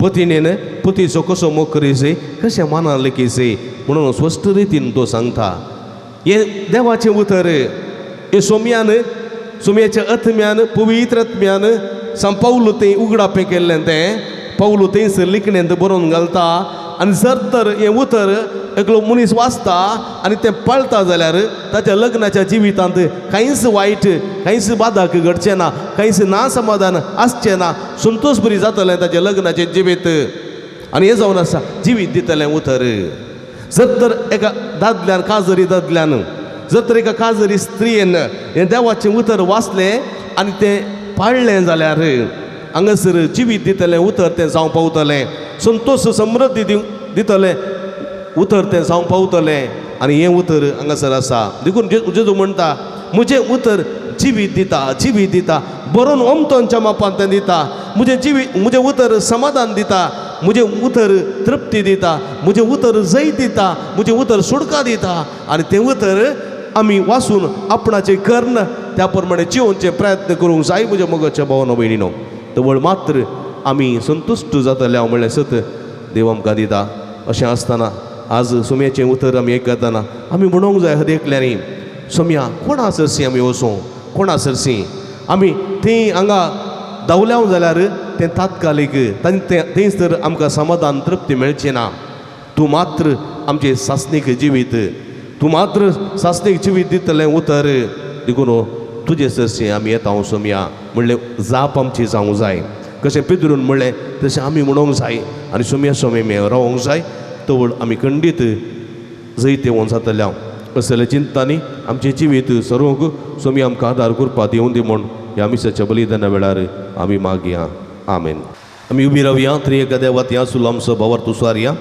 पतिणेन पतीचो कसो मोग करी जाय, कशें मानान लेखी जाय म्हणून स्पश्ट रितीन तो सांगता. हें देवाचें उतर, हें सोम्यान, सोम्याच्या आत्म्यान, पवित्र आत्म्यान सांपावलो तें उगडापें केल्लें तें पावलो थंयसर लिखणेंत बरोवन घालता. आनी जर तर हें उतर एकलो मनीस वाचता आनी तें पाळता जाल्यार ताच्या लग्नाच्या जिवितांत कांयच वायट, कांयच बादाक घडचें ना, कांयच ना समाधान आसचें ना, संतोश बरी जातलें ताचें लग्नाचें जिवीत. आनी हें जावन आसा जिवीत दितलें उतर. जर तर एका दादल्यान, काजरी दादल्यान, जर तर एका काजरी स्त्रियेन हें देवाचें उतर वाचलें आनी तें पाळ्ळें जाल्यार हांगासर जिवीत दितलें उतर तें जावं पावतलें, संतोश समृद्धी दितलें उतर तें जावं पावतलें. आनी हें उतर हांगासर आसा. देखून जेजू म्हणटा, म्हजें उतर जिवीत दिता, जिवीत दिता, बरोवन ओमतोनच्या मापान तें दिता, म्हजें जिवीत, म्हजें उतर समाधान दिता, म्हजें उतर तृप्ती दिता, म्हजें उतर जैत दिता, म्हजें उतर सुटका दिता. आनी तें उतर आमी वाचून आपणाचें कर्ण त्या प्रमाणे जिवनचे प्रयत्न करूंक जाय म्हज्या मोगाच्या भावना भयणीनो. तवळ मात्र आमी संतुश्ट जातले हांव म्हणलें सत देव आमकां दिता. अशें आसतना आज सोम्याचें उतर आमी आयकतना आमी म्हणूंक जाय हर एकल्यांनी, सोम्या कोणा सरशी आमी वचूं, कोणा सरशी आमी थंय हांगा धांवल्या जाल्यार तें तात्कालीक थंयच तर आमकां समाधान तृप्ती मेळची ना. तूं मात्र आमचें सासणीक जिवीत, तूं मात्र सासणीक जिवीत दितलें उतर, देखून तुजे सरशी आमी येता सोम्या म्हणलें जाप आमची जावंक जाय. कशें पिदरून म्हणलें तशें आमी म्हणूंक जाय आनी सोम्या सोमे रावोंक जाय. तवळ आमी खंडीत जैतेवन जातले. असले चिंतांनी आमचें जिवीत सरोवंक सोमी आमकां आदार करपाक येवन दी म्हूण ह्या मिसाच्या बलिदाना वेळार आमी मागया. आमेन. आमी उबी रावया. त्रिएका देवात ह्या सुलो आमचो भावार्थ उसारया.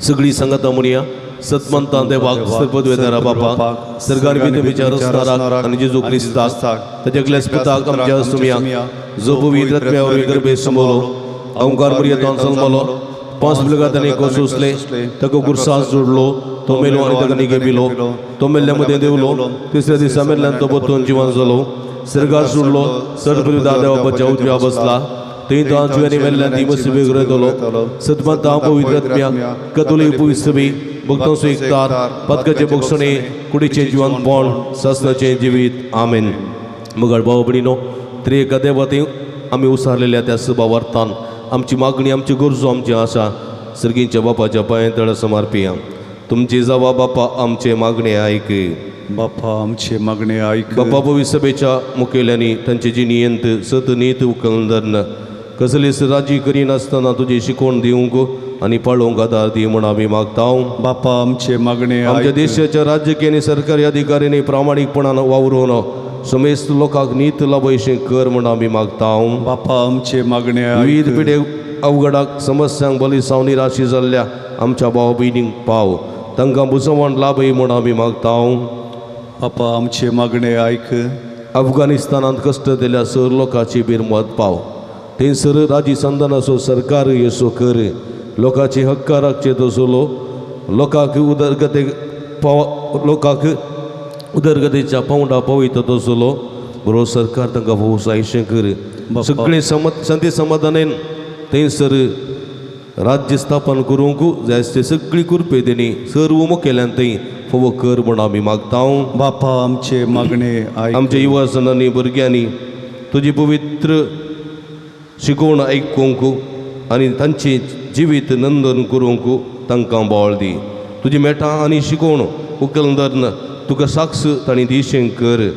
सगळी सांगता म्हणया, सतमंतां देवाक सर्पद्वेदारा बापाक सर्गान विधमीच्या रसनाराक आनी जेजू क्रिस्ताक ताच्या ग्लेस पुताक आमच्या सुमया जो पवित्र आत्म्या वरवीं गर्भे समोलो अंकार मरियेंत जल्मलो 5 मुलगातांनी कोसोसले ताका गुरसास जोडलो तो मेलो आनी ताका निगेबिलो तो मेल्ल्या मदें देवलो तिसऱ्या दिसा मेल्ल्यान तो परतून जिवन जालो सर्गार सोडलो सर्पद्वेदा देवा उजव्या बसला थंय तो जिवानी मेल्ल्यान ती मस्त वेगळो येतलो सतमंतां पवित्र आत्म्या कतोलीक पवित्र सभे भक्तांचो एकतार, पदकाचे बक्षणे, कुडीचें जिवनपण, सासणाचें जिवीत. आमेन. मुगाळ भाव भयणीनो, त्रिएका देवा आमी उसारलेल्या त्या सुभावार्थान आमची मागणी, आमची गरजो, आमची आशा सर्गींच्या बापाच्या पांय तळ समर्पिया. तुमची जावा बापा आमचे मागणे आयक. बापा आमचे मागणे आयक. बापा पवित्र सभेच्या मुखेल्यांनी तांचे जिणेंत सत नीत उखलून धरून कसलीच राजी करिनासतना तुजी शिकवण दिवंक आनी पाळोवंक आदार दी म्हूण आमी मागता. बापा आमचे मागणे आमच्या आयक. देशाच्या राजकीय आनी सरकारी अधिकाऱ्यांनी प्रामाणीकपणान वावरून समेस्त लोकांक नीत लाभयशें कर म्हूण आमी मागता. बापा आमचे मागणे विविध आयक. पिडे अवघडाक समस्यांक बलिसांव निराशी जाल्ल्या आमच्या भाव भयणींक पाव, तांकां बुजवण लाभय म्हूण आमी मागता. बापा आमचे मागणे आयक. अफगाणिस्तानांत कश्ट दिल्या सर लोकांची बिरमत पाव, थंयसर राजी संदानाचो सरकार येसो कर, लोकांची हक्क राखचे तसलो लोकांक उदरगतेक पाव, लोकांक उदरगतीच्या पावंडा पावयता तसलो बरो सरकार तांकां भोवसायशें कर. सगळें शांती समाधानेन थंयसर राज्य स्थापन करूंक जाय ते सगळी कृपे तेणी सर्व मुखेल्यान थंय फावो कर म्हूण आमी मागता. बापा आमचे मागणे आयक. आमच्या युवाजनांनी भुरग्यांनी तुजी पवित्र शिकवण आयकूंक आनी तांचें जिवीत नंदन करूंक तांकां बळ दी. तुजी मेटां आनी शिकवण उखल धरून तुका साक्ष तांणी दिशें कर.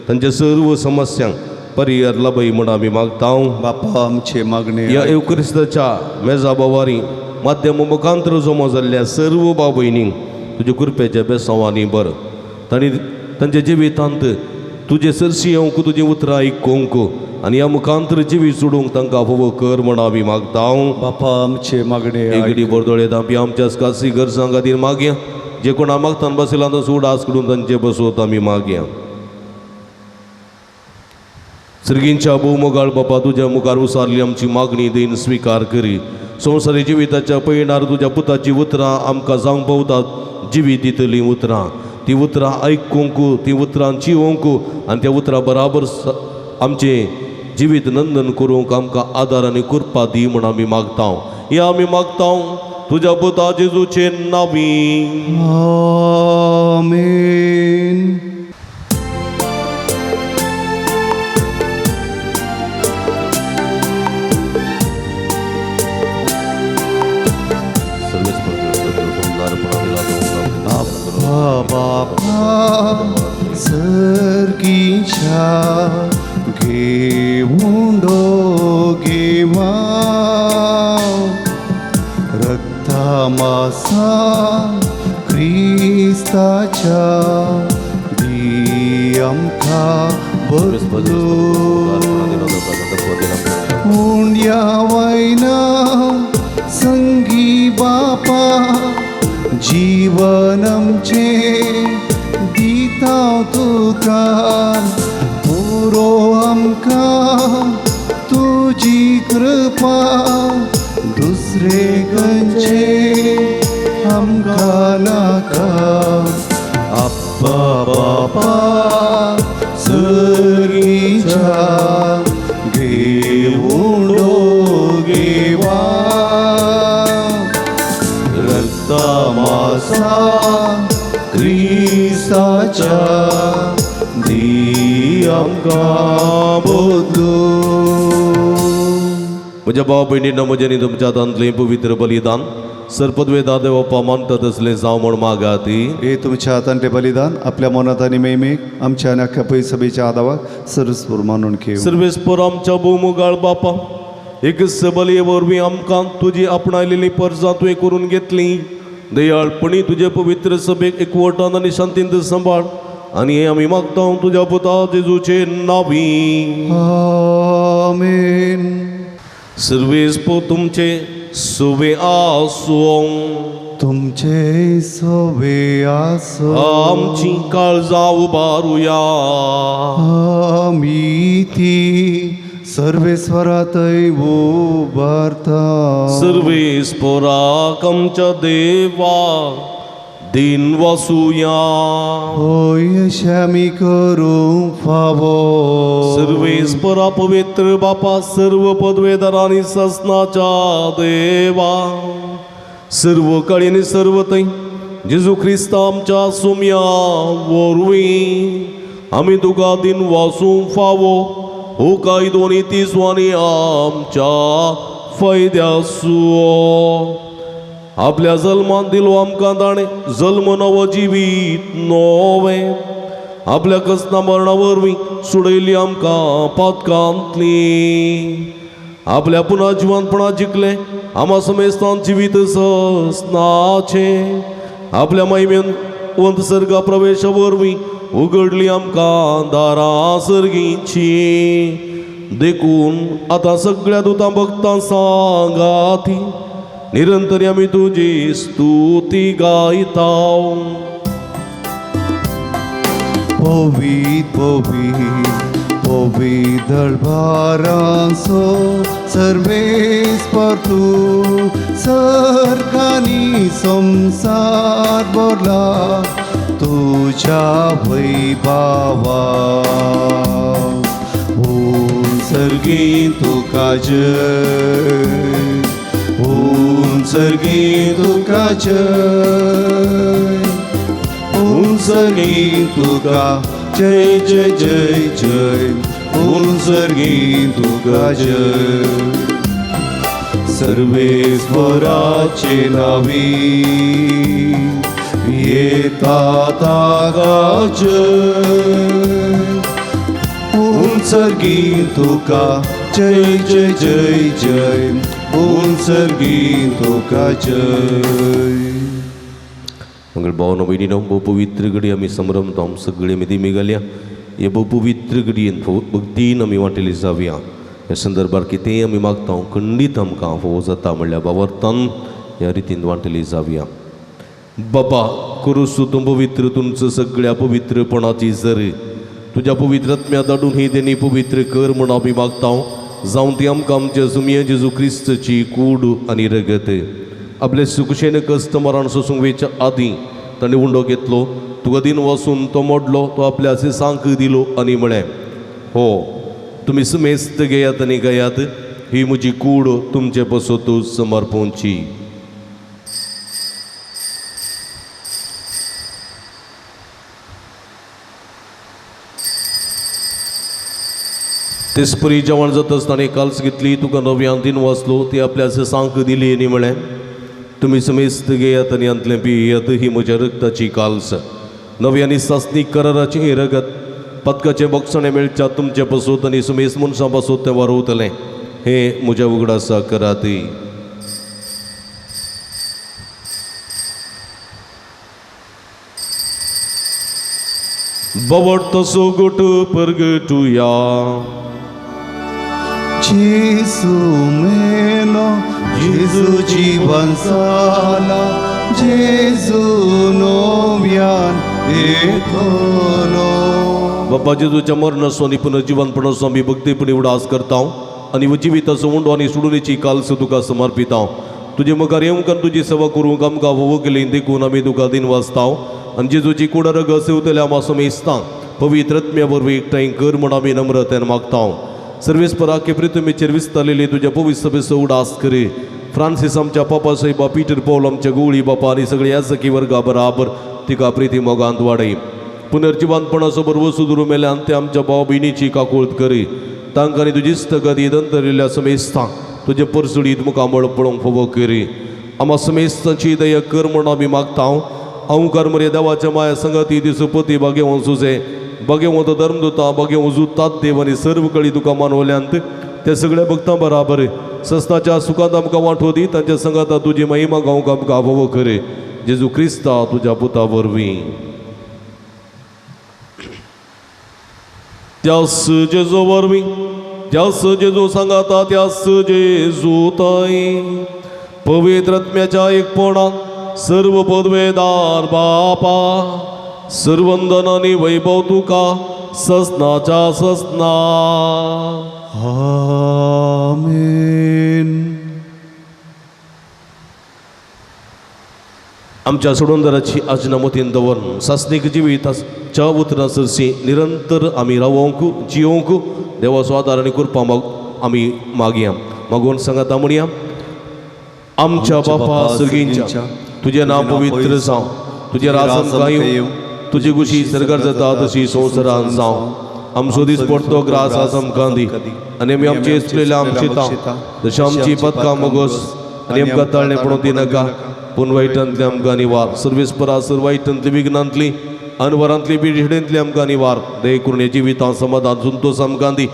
तांच्या सर्व समस्यांक परिहार लाभय म्हूण आमी मागता. बापा आमचे मागणे ह्या आयक. येवक्रिस्ताच्या मेजा बावारी माध्यम मुखांतर जमो जाल्ल्या सर्व भाव भयणींक तुज्या कृपेच्या बेसांवांनी बर, तांणी तांच्या जिवितांत तुजे सरशी येवंक, तुजीं उतरां आयकूंक आनी ह्या मुखांतर जिवीत सोडूंक तांकां फावो कर म्हूण आमी मागता. बापा आमचे मागणे एगडी आयक. बोरदोळे दांपी आमच्या खासी गरजां खातीर मागया. जे कोणा मागतान बसयला तो उडास करून तांचे बसवत आमी मागया. सर्गींच्या भोवमोगाळ बापा, तुज्या मुखार उसारली आमची मागणी देन स्विकार करी. संवसारी जिविताच्या पयणार तुज्या पुताची उतरां आमकां जावंक पावतात जिवीत दितलीं उतरां. ती उतरां आयकूंक, ती उतरां जिवोवंक आनी त्या उतरां बराबर आमचें जिवीत नंदन करूंक आमकां आदार आनी कृपा दी म्हूण आमी मागता. हे आमी मागता तुज्या पुता जेजूचे नांवी. आमेन. बापा सर्गीच्या घेऊन घेवा रक्तामासा क्रिस्ताच्या दी आमकां बदलू. उंड्या वयना संगी बापा जीवन आमचें दिता तुका, पुरो आमकां तुजी कृपा, दुसरे खंयचे आमकां नाका. आप्पा बापा सर्गीच्या घेऊन घेवा रक्तामासा क्रिस्ताच्या दी आमकां बदलू. म्हज्या भाव भयणींनो, म्हज्या न्ही तुमच्या हातांतलें पवित्र बलिदान सरपदवेदा देवप्पा मानता तसलें जावं म्हूण मागात. हे तुमच्या हातांतले बलिदान आपल्या मनात आनी मेमेक आमच्या आनी अख्ख्या पै सभेच्या आदावाक सर्वस्पूर मानून घेऊ. सर्वेस्पर आमच्या भोवमुगाळ बापा, एक बलये वरवीं आमकां तुजी आपणायलेली परजां तुवें करून घेतली. दयाळपणी तुजे पवित्र सभेक एकवटान आनी शांतींत सांबाळ आनी हें आमी मागता तुज्या पुता जेजूचे नांवी. आमेन. सर्वेस्पर तुमचे सुवे आसूं. तुमचे सोवे आसो. आमची काळजां उबारुया. आमी ती सर्वेस्वरातय उबारता. सर्वेस्पराक आमच्या देवा दिन वासुया. होय अशें आमी करूंक फावो. सर्वेस्परा पवित्र बापा, सर्व पदवेदारांनी ससनाच्या देवा, सर्व काळी आनी सर्व थंय जेजू क्रिस्ता आमच्या सुम्या वरवीं आमी तुका दिन वासूंक फावो हो कायदो आनी तिसवानी आमच्या फायद्यासो. आपल्या जल्मान दिलो आमकां ताणें जल्म नवो जिवीत नवें, आपल्या कसना मरणा वरवीं सोडयली आमकां पातकांतली. आपल्या पुना जिवनपणा जिखलें आमा समेस्तान जिवीत ससनाचें, आपल्या महिमेन वंत सर्गा प्रवेशा वरवीं उगडली आमकां दारां सर्गीची. देखून आतां सगळ्या दुतां भक्तां सांगाती निरंतर आमी तुजी स्तुती गायता. पवित पवित पवित दरबारांचो सर्वेस्पर तूं सर्गांनी संवसार भरला तुज्या वैभावा. उंचर्गी तुका जय, उंचर्गी तुका जय, उंचर्गी तुका जय जय जय जय, उंचर्गी तुका जय. सर्वेस्वराचे नावी येता ताका जय, उंचर्गी तुका जय जय जय जय, उंचर्गी तुका जय. मंगळ भावनो भयणीनो भोव पवित्र घडी आमी संभ्रमता सगळी आमी दिमी घालया. हे भोव पवित्र घडयेन भक्तीन आमी वांटेली जावया. ह्या संदर्भार कितेंय आमी मागता खंडीत आमकां फोव जाता म्हणल्यार बावर्तान ह्या रितीन वांटेली जावया. बाबा कुरुसू तूं पवित्र तुमचं सगळ्या पवित्रपणाची जर तुज्या पवित्र आत्म्या धाडून ही देणी पवित्र कर म्हूण आमी मागता. जावं ती आमकां आमच्या जुमिया जेजू क्रिस्तची कूड आनी रगत. आपले सुखशेन कस्त मरण सोसूंक वेच्या आदीं ताणें उंडो घेतलो, तुका दिन वसून तो मोडलो, तो आपल्या सांक दिलो आनी म्हळें, हो तुमी सुमेस्त घेयात आनी गायात, ही म्हजी कूड तुमचे पसत समर्पणची. तेचपरी जेवण जातच ताणें काल्स घेतली, तुका नव्यान दिन वाचलो, ती आपल्या सांक दिली आनी म्हळें, तुमी समेस्त घेयात आनी हांतलें पियेयात, ही म्हज्या रगताची काल्स, नवी आनी सासणीक कराराचें हें रगत पदकाचें बोगसणें मेळच्या तुमचे पसत आनी सुमेस्त मनशां पासत तें वारवतलें, हें म्हज्या उगडासा करात. बवट तसो गोट परगटुया. जेजू मेलो, जेजू जीवन जाला, जेजू नव्यान येतलो. बाबा जेजूच्या मरणाचो आनी पुनर्जीवनपणाचो आमी भक्तीपणी उडास करता आनी जिविताचो उंडो आनी सोडूनेची काल्स तुका समर्पिता. तुजे मुखार येवंक आनी तुजी सेवा करूंक आमकां वोव केली देखून आमी तुका दिन वाचता आनी जेजूची कुडा रगत सेवतल्या आमा समेस्तां पवित्र आत्म्या वरवीं एकठांय कर म्हूण आमी नम्रतेन मागता. सर्वेस्पराके प्रितमेचेर विस्तारलेली तुज्या पवित्र सभेचो उडास करी. फ्रांसीस आमच्या पापा साहेबा, पीटर पॉल आमच्या गोवळी बापा आनी सगळे याजकी वर्गा बराबर तिका प्रिती मोगांत वाडय. पुनर्जिवंतपणाचो बरोबर सुदरू मेल्यान ते आमच्या भाव भयणीची काकूळत करी. तांकां आनी तुजी स्थगती दंतरिल्ल्या समेस्तां तुजे परसुडीत मुखामळ पळोवंक फावो करी. आमा समेस्तांची दया कर म्हूण आमी मागता. अंकार मरे देवाच्या माया संगती दिसपती भाग्यवंत सुजे भाग्यवंत धर्मदुता भाग्यवंत जुतात देव आनी सर्व कळी तुका मानवल्यांत ते सगळ्या भक्तां बराबर सस्ताच्या सुखांत आमकां वांटो दी. तांच्या संगाता तुजी महिमा गावंक आमकां फावो करे. जेजू क्रिस्ता तुज्या पुता वरवीं. त्यास जेजू वरवीं, त्यास जेजू सांगाता, त्यास जेजू ताई पवित्र आत्म्याच्या एकपणान सर्व पदवेदार बापा सर्वंदन आनी वैभव तुका ससनाच्या ससना. आमेन. आमच्या सोडूनदाराची आजना मतीन दवरून सासणीक जिवीताच्या उतरां सरशी निरंतर आमी रावोंक जियोंक देवाचो आदार आनी कृपा आमी मागया. मागून सांगाता म्हणया, आमच्या बापा सर्गींच्या तुजें नांव पवित्र जावं, तुजें राज आमकां येवं, तुजी खुशी सरकार जाता तशी संवसारान जावं. आमचो दीस पडतो ग्रास आज आमकां दी आनी आमी आमचे चुकलेल्या आमची तां तशें आमची पदकां मोगोस आनी आमकां ताळणें पडूंक दिनाका, पूण वायटांतली आमकां निवार. सर्वीस परासर वायटांतली विघ्नांतली अनवरांतली बिडींतली आमकां निवार. दय करून हे जिवितां समाधान संतोष आमकां दी.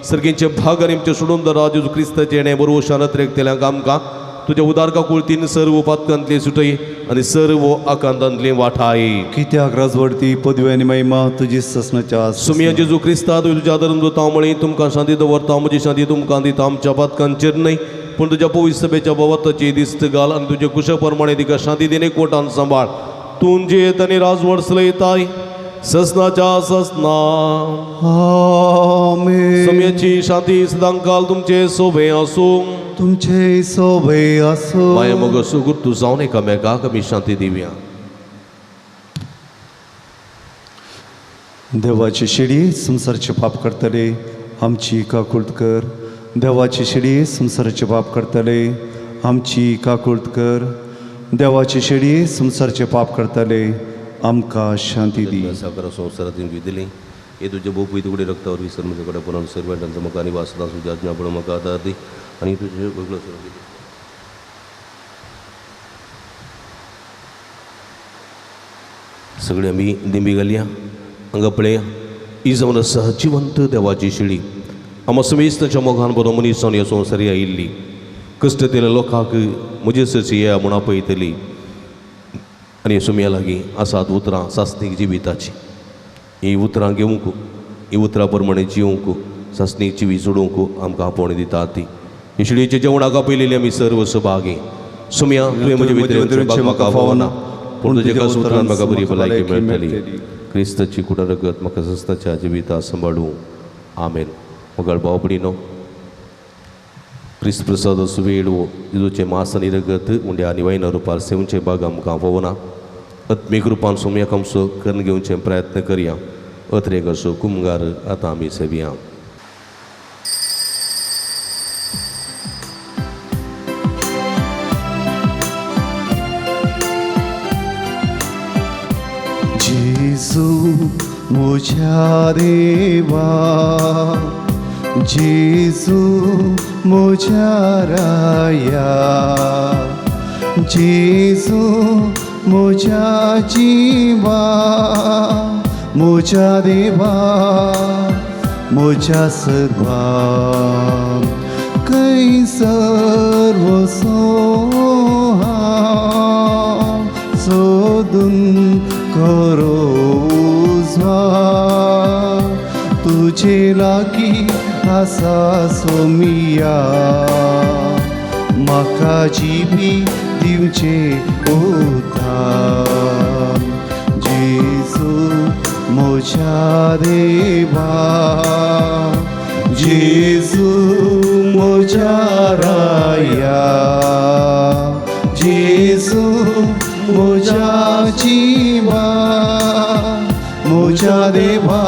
सर्गींचे भाग आनी आमचे सोडून दरा जेजू क्रिस्ताचें येणें बरोबर शानत रेखतल्यांक आमकां तुज्या उदारका कुळतीन सर्व पातकांतली सुटय आनी सर्व आकांतांतली वाठाय. कित्याक राजवडती पदवी आनी महिमा तुजी ससनाच्या. सुमिया जेजू क्रिस्ता तुज्या आदरान वता म्हळी तुमकां शांती दवरता, म्हजी शांती तुमकां दिता. आमच्या पातकांचेर न्हय पूण तुज्या पवित्र सभेच्या भोवताची दिस्त घाल आनी तुजे कुशा प्रमाणे तिका शांती दिने कोटान सांबाळ. तूं जियेत आनी राजवड चलयताय ससनाच्या ससना. आमेन. सम्याची शांती सदांकाल तुमचे सोबे आसूं. तुमचे सोबे आसूं. माया मग सुगूर जावन एकामेकाक आमी शांती दिवया. देवाची शिडी संवसाराचे पाप करतले आमची काकुळट कर. देवाची शिडी संवसाराचे पाप करतले आमची काकुळट कर. देवाची शिडी संवसाराचे पाप करतले आमकां शांती दी. साकर संवसारात दिली हे तुझे बोपूय तुकडे रक्तावर विसर म्हज्या कडेन सर्वेंटांचो म्हाका आनी वासना तुज्या आज्ञा पळोवन म्हाका आदार दी आनी तुजे वेगळो स्वरूप दी. सगळे आमी दिंबी घालया. हांगा पळया ही जावन आसा जिवंत देवाची शिळी. आमा समेस्ताच्या मोगान बरो मनीस जावन ह्या संवसारी आयिल्ली कश्ट दिल्या लोकांक म्हजे सरची येया म्हूण आपयतली आनी सुमया लागीं आसात उतरां सासणीक जिविताची. ही उतरां घेवंक, ही उतरां प्रमाणे जिवंक, सासणीक जिवीत जोडूंक आमकां आपोवणी दिता ती. हे शिळयेच्या जेवणाक आपयलेली आमी सर्व सभागी. सुमया तुवें म्हजे भितर म्हाका फावना पूण तुज्या एकाच उतरान म्हाका बरी भलायकी मेळटली. क्रिस्ताची कुडा रगत म्हाका सस्ताच्या जिविता सांबाळूं. आमेन. मोगाळ भाव भयणीनो, क्रिस्त प्रसाद असो वेळ जेजूचें मास आनी रगत उंड्या आनी वायना रुपार सेवचें भाग आमकां फावना. आत्मीक रुपान सोमयाक आमचो करून घेवचे प्रयत्न करया. अत्रेक असो कुमगार आतां आमी सेवया. जेजू म्हज्या देवा, जेजू म्हज्या राया, जेजू म्हज्या जिवा, म्हज्या देवा, म्हज्या सर्वा खंय सर्व हांव सोदून करो उजवाड तुजे लागीं आसा सोमिया, म्हाका जिवी दिवचे उतार. जेजू म्हज्या देवा, जेजू म्हज्या राया, जेजू म्हज्या जिवा, म्हज्या देवा,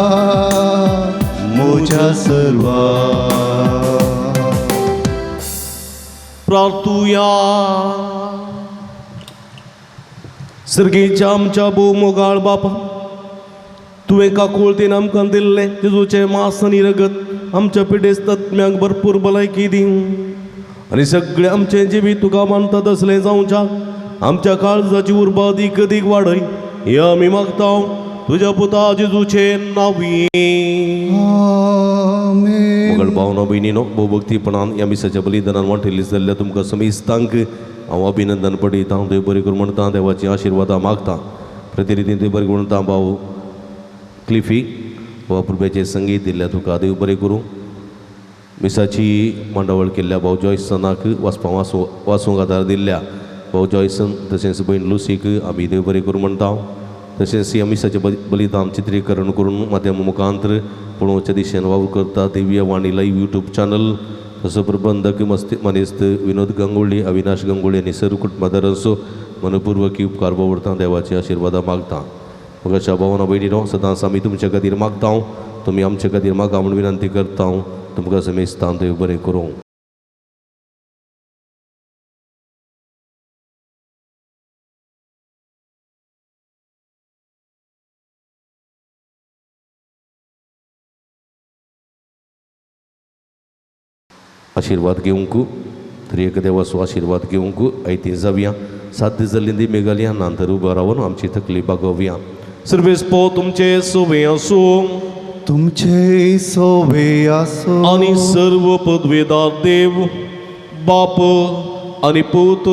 म्हज्या सर्वा. प्रार्थुया. सर्गेच्या आमच्या भोव मोगाळ बापा, तुवें काकुळतेन आमकां दिल्लें जेजूचें मास आनी रगत आमच्या पिडेस्त आत्म्यांक भरपूर भलायकी दिवं आनी सगळें आमचें जिवीत तुका मानता तसलें जावच्याक आमच्या काळजाची उर्बा दीक दीक वाडय हे आमी मागता तुज्या पुता जेजूचे नांवी. आमेन. मोगाळ भावनो भयणीनो, भोवभक्तीपणान ह्या मिसाच्या बलिदानान वांटेल्ली जाल्ल्या तुमकां समेस्तांक हांव अभिनंदन पडयता. देव बरें करूं म्हणटा, देवाची आशिर्वादां मागता. प्रतिनिधी देव बरें करूं म्हणटा. भाव क्लिफी वा पुर्ब्याचें संगीत दिल्ल्या तुका देव बरें करूं. मिसाची मांडावळ केल्ल्या भाव जॉयसनाक वाचपा वाचूंक आदार दिल्ल्या भाव जॉयसन तशेंच भयण लुसीक आमी देव बरें करूं म्हणटा. तशेंच ह्या मिसाचें बलिदान चित्रीकरण करून माध्यम मुखांतर पळोवच्या दिशेन वावर करता दिव्य वाणी लायव्ह यूट्यूब चॅनल तसो प्रबंधक मस्ती मानेस्त विनोद गंगोळी, अविनाश गंगोळी आनी सर्व कुटुंबादारांचो मनपूर्वकी उपकार बावडता. देवाची आशिर्वादां मागता. मोगाच्या भावना भयणीनो, सदांच आमी तुमच्या खातीर मागता, तुमी आमच्या खातीर मागा म्हूण विनंती करता. तुमकां समेस्तान देव बरें करूं. आशिर्वाद घेवंक त्रिएक देवाचो आशिर्वाद घेवंक आयती जावया. 7 दीस जाल्ली दिमी घालया नंतर उबो रावन आमची तकली बागोवया. सर्वेस पो तुमचे सोवे आसूं, तुमचे सोवे आसूं. आनी सर्व पदवेदार देव बाप आनी पूत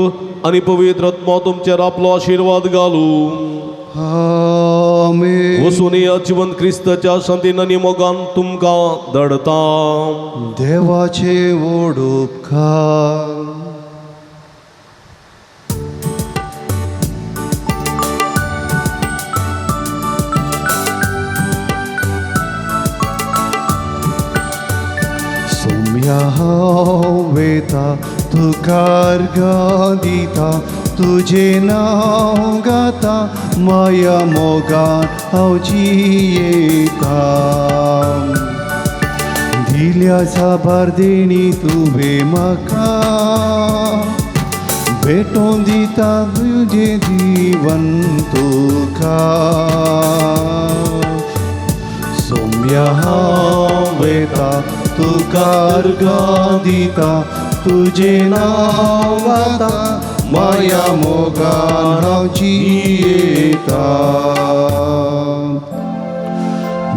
आनी पवित्र आत्मो तुमचेर आपलो आशिर्वाद घालूं. आमेन. वचून या जिवंत क्रिस्ताच्या शांतीन आनी मोगान तुमकां दडता. देवाचे व्हड उपकार. सोम्या हांव वेता तुका अर्घां दिता, तुजें नांव गाता, माया मोगान हांव जियेता. दिल्या साबार देणी तुवें म्हाका, भेटोवन दिता तुजें जीवन तुका. सोम्या हांव वेता तुका अर्घां दिता, तुजें नांव गाता, माया मोगान हांव जियेता.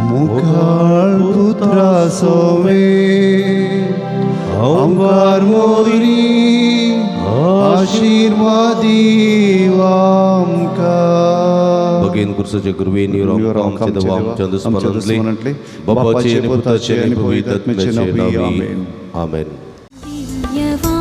मुखार पुत्रा सोवे आमकार मोरी आशिर्वादी आमकां. भगेन कुर्साचे गुरुवे निराम आमचे देवा आमच्या दुस्मनांतले बापाचे आणि पुताचे आणि पवित्र आत्म्याचे नावे आमेन. दिव्यवाणी.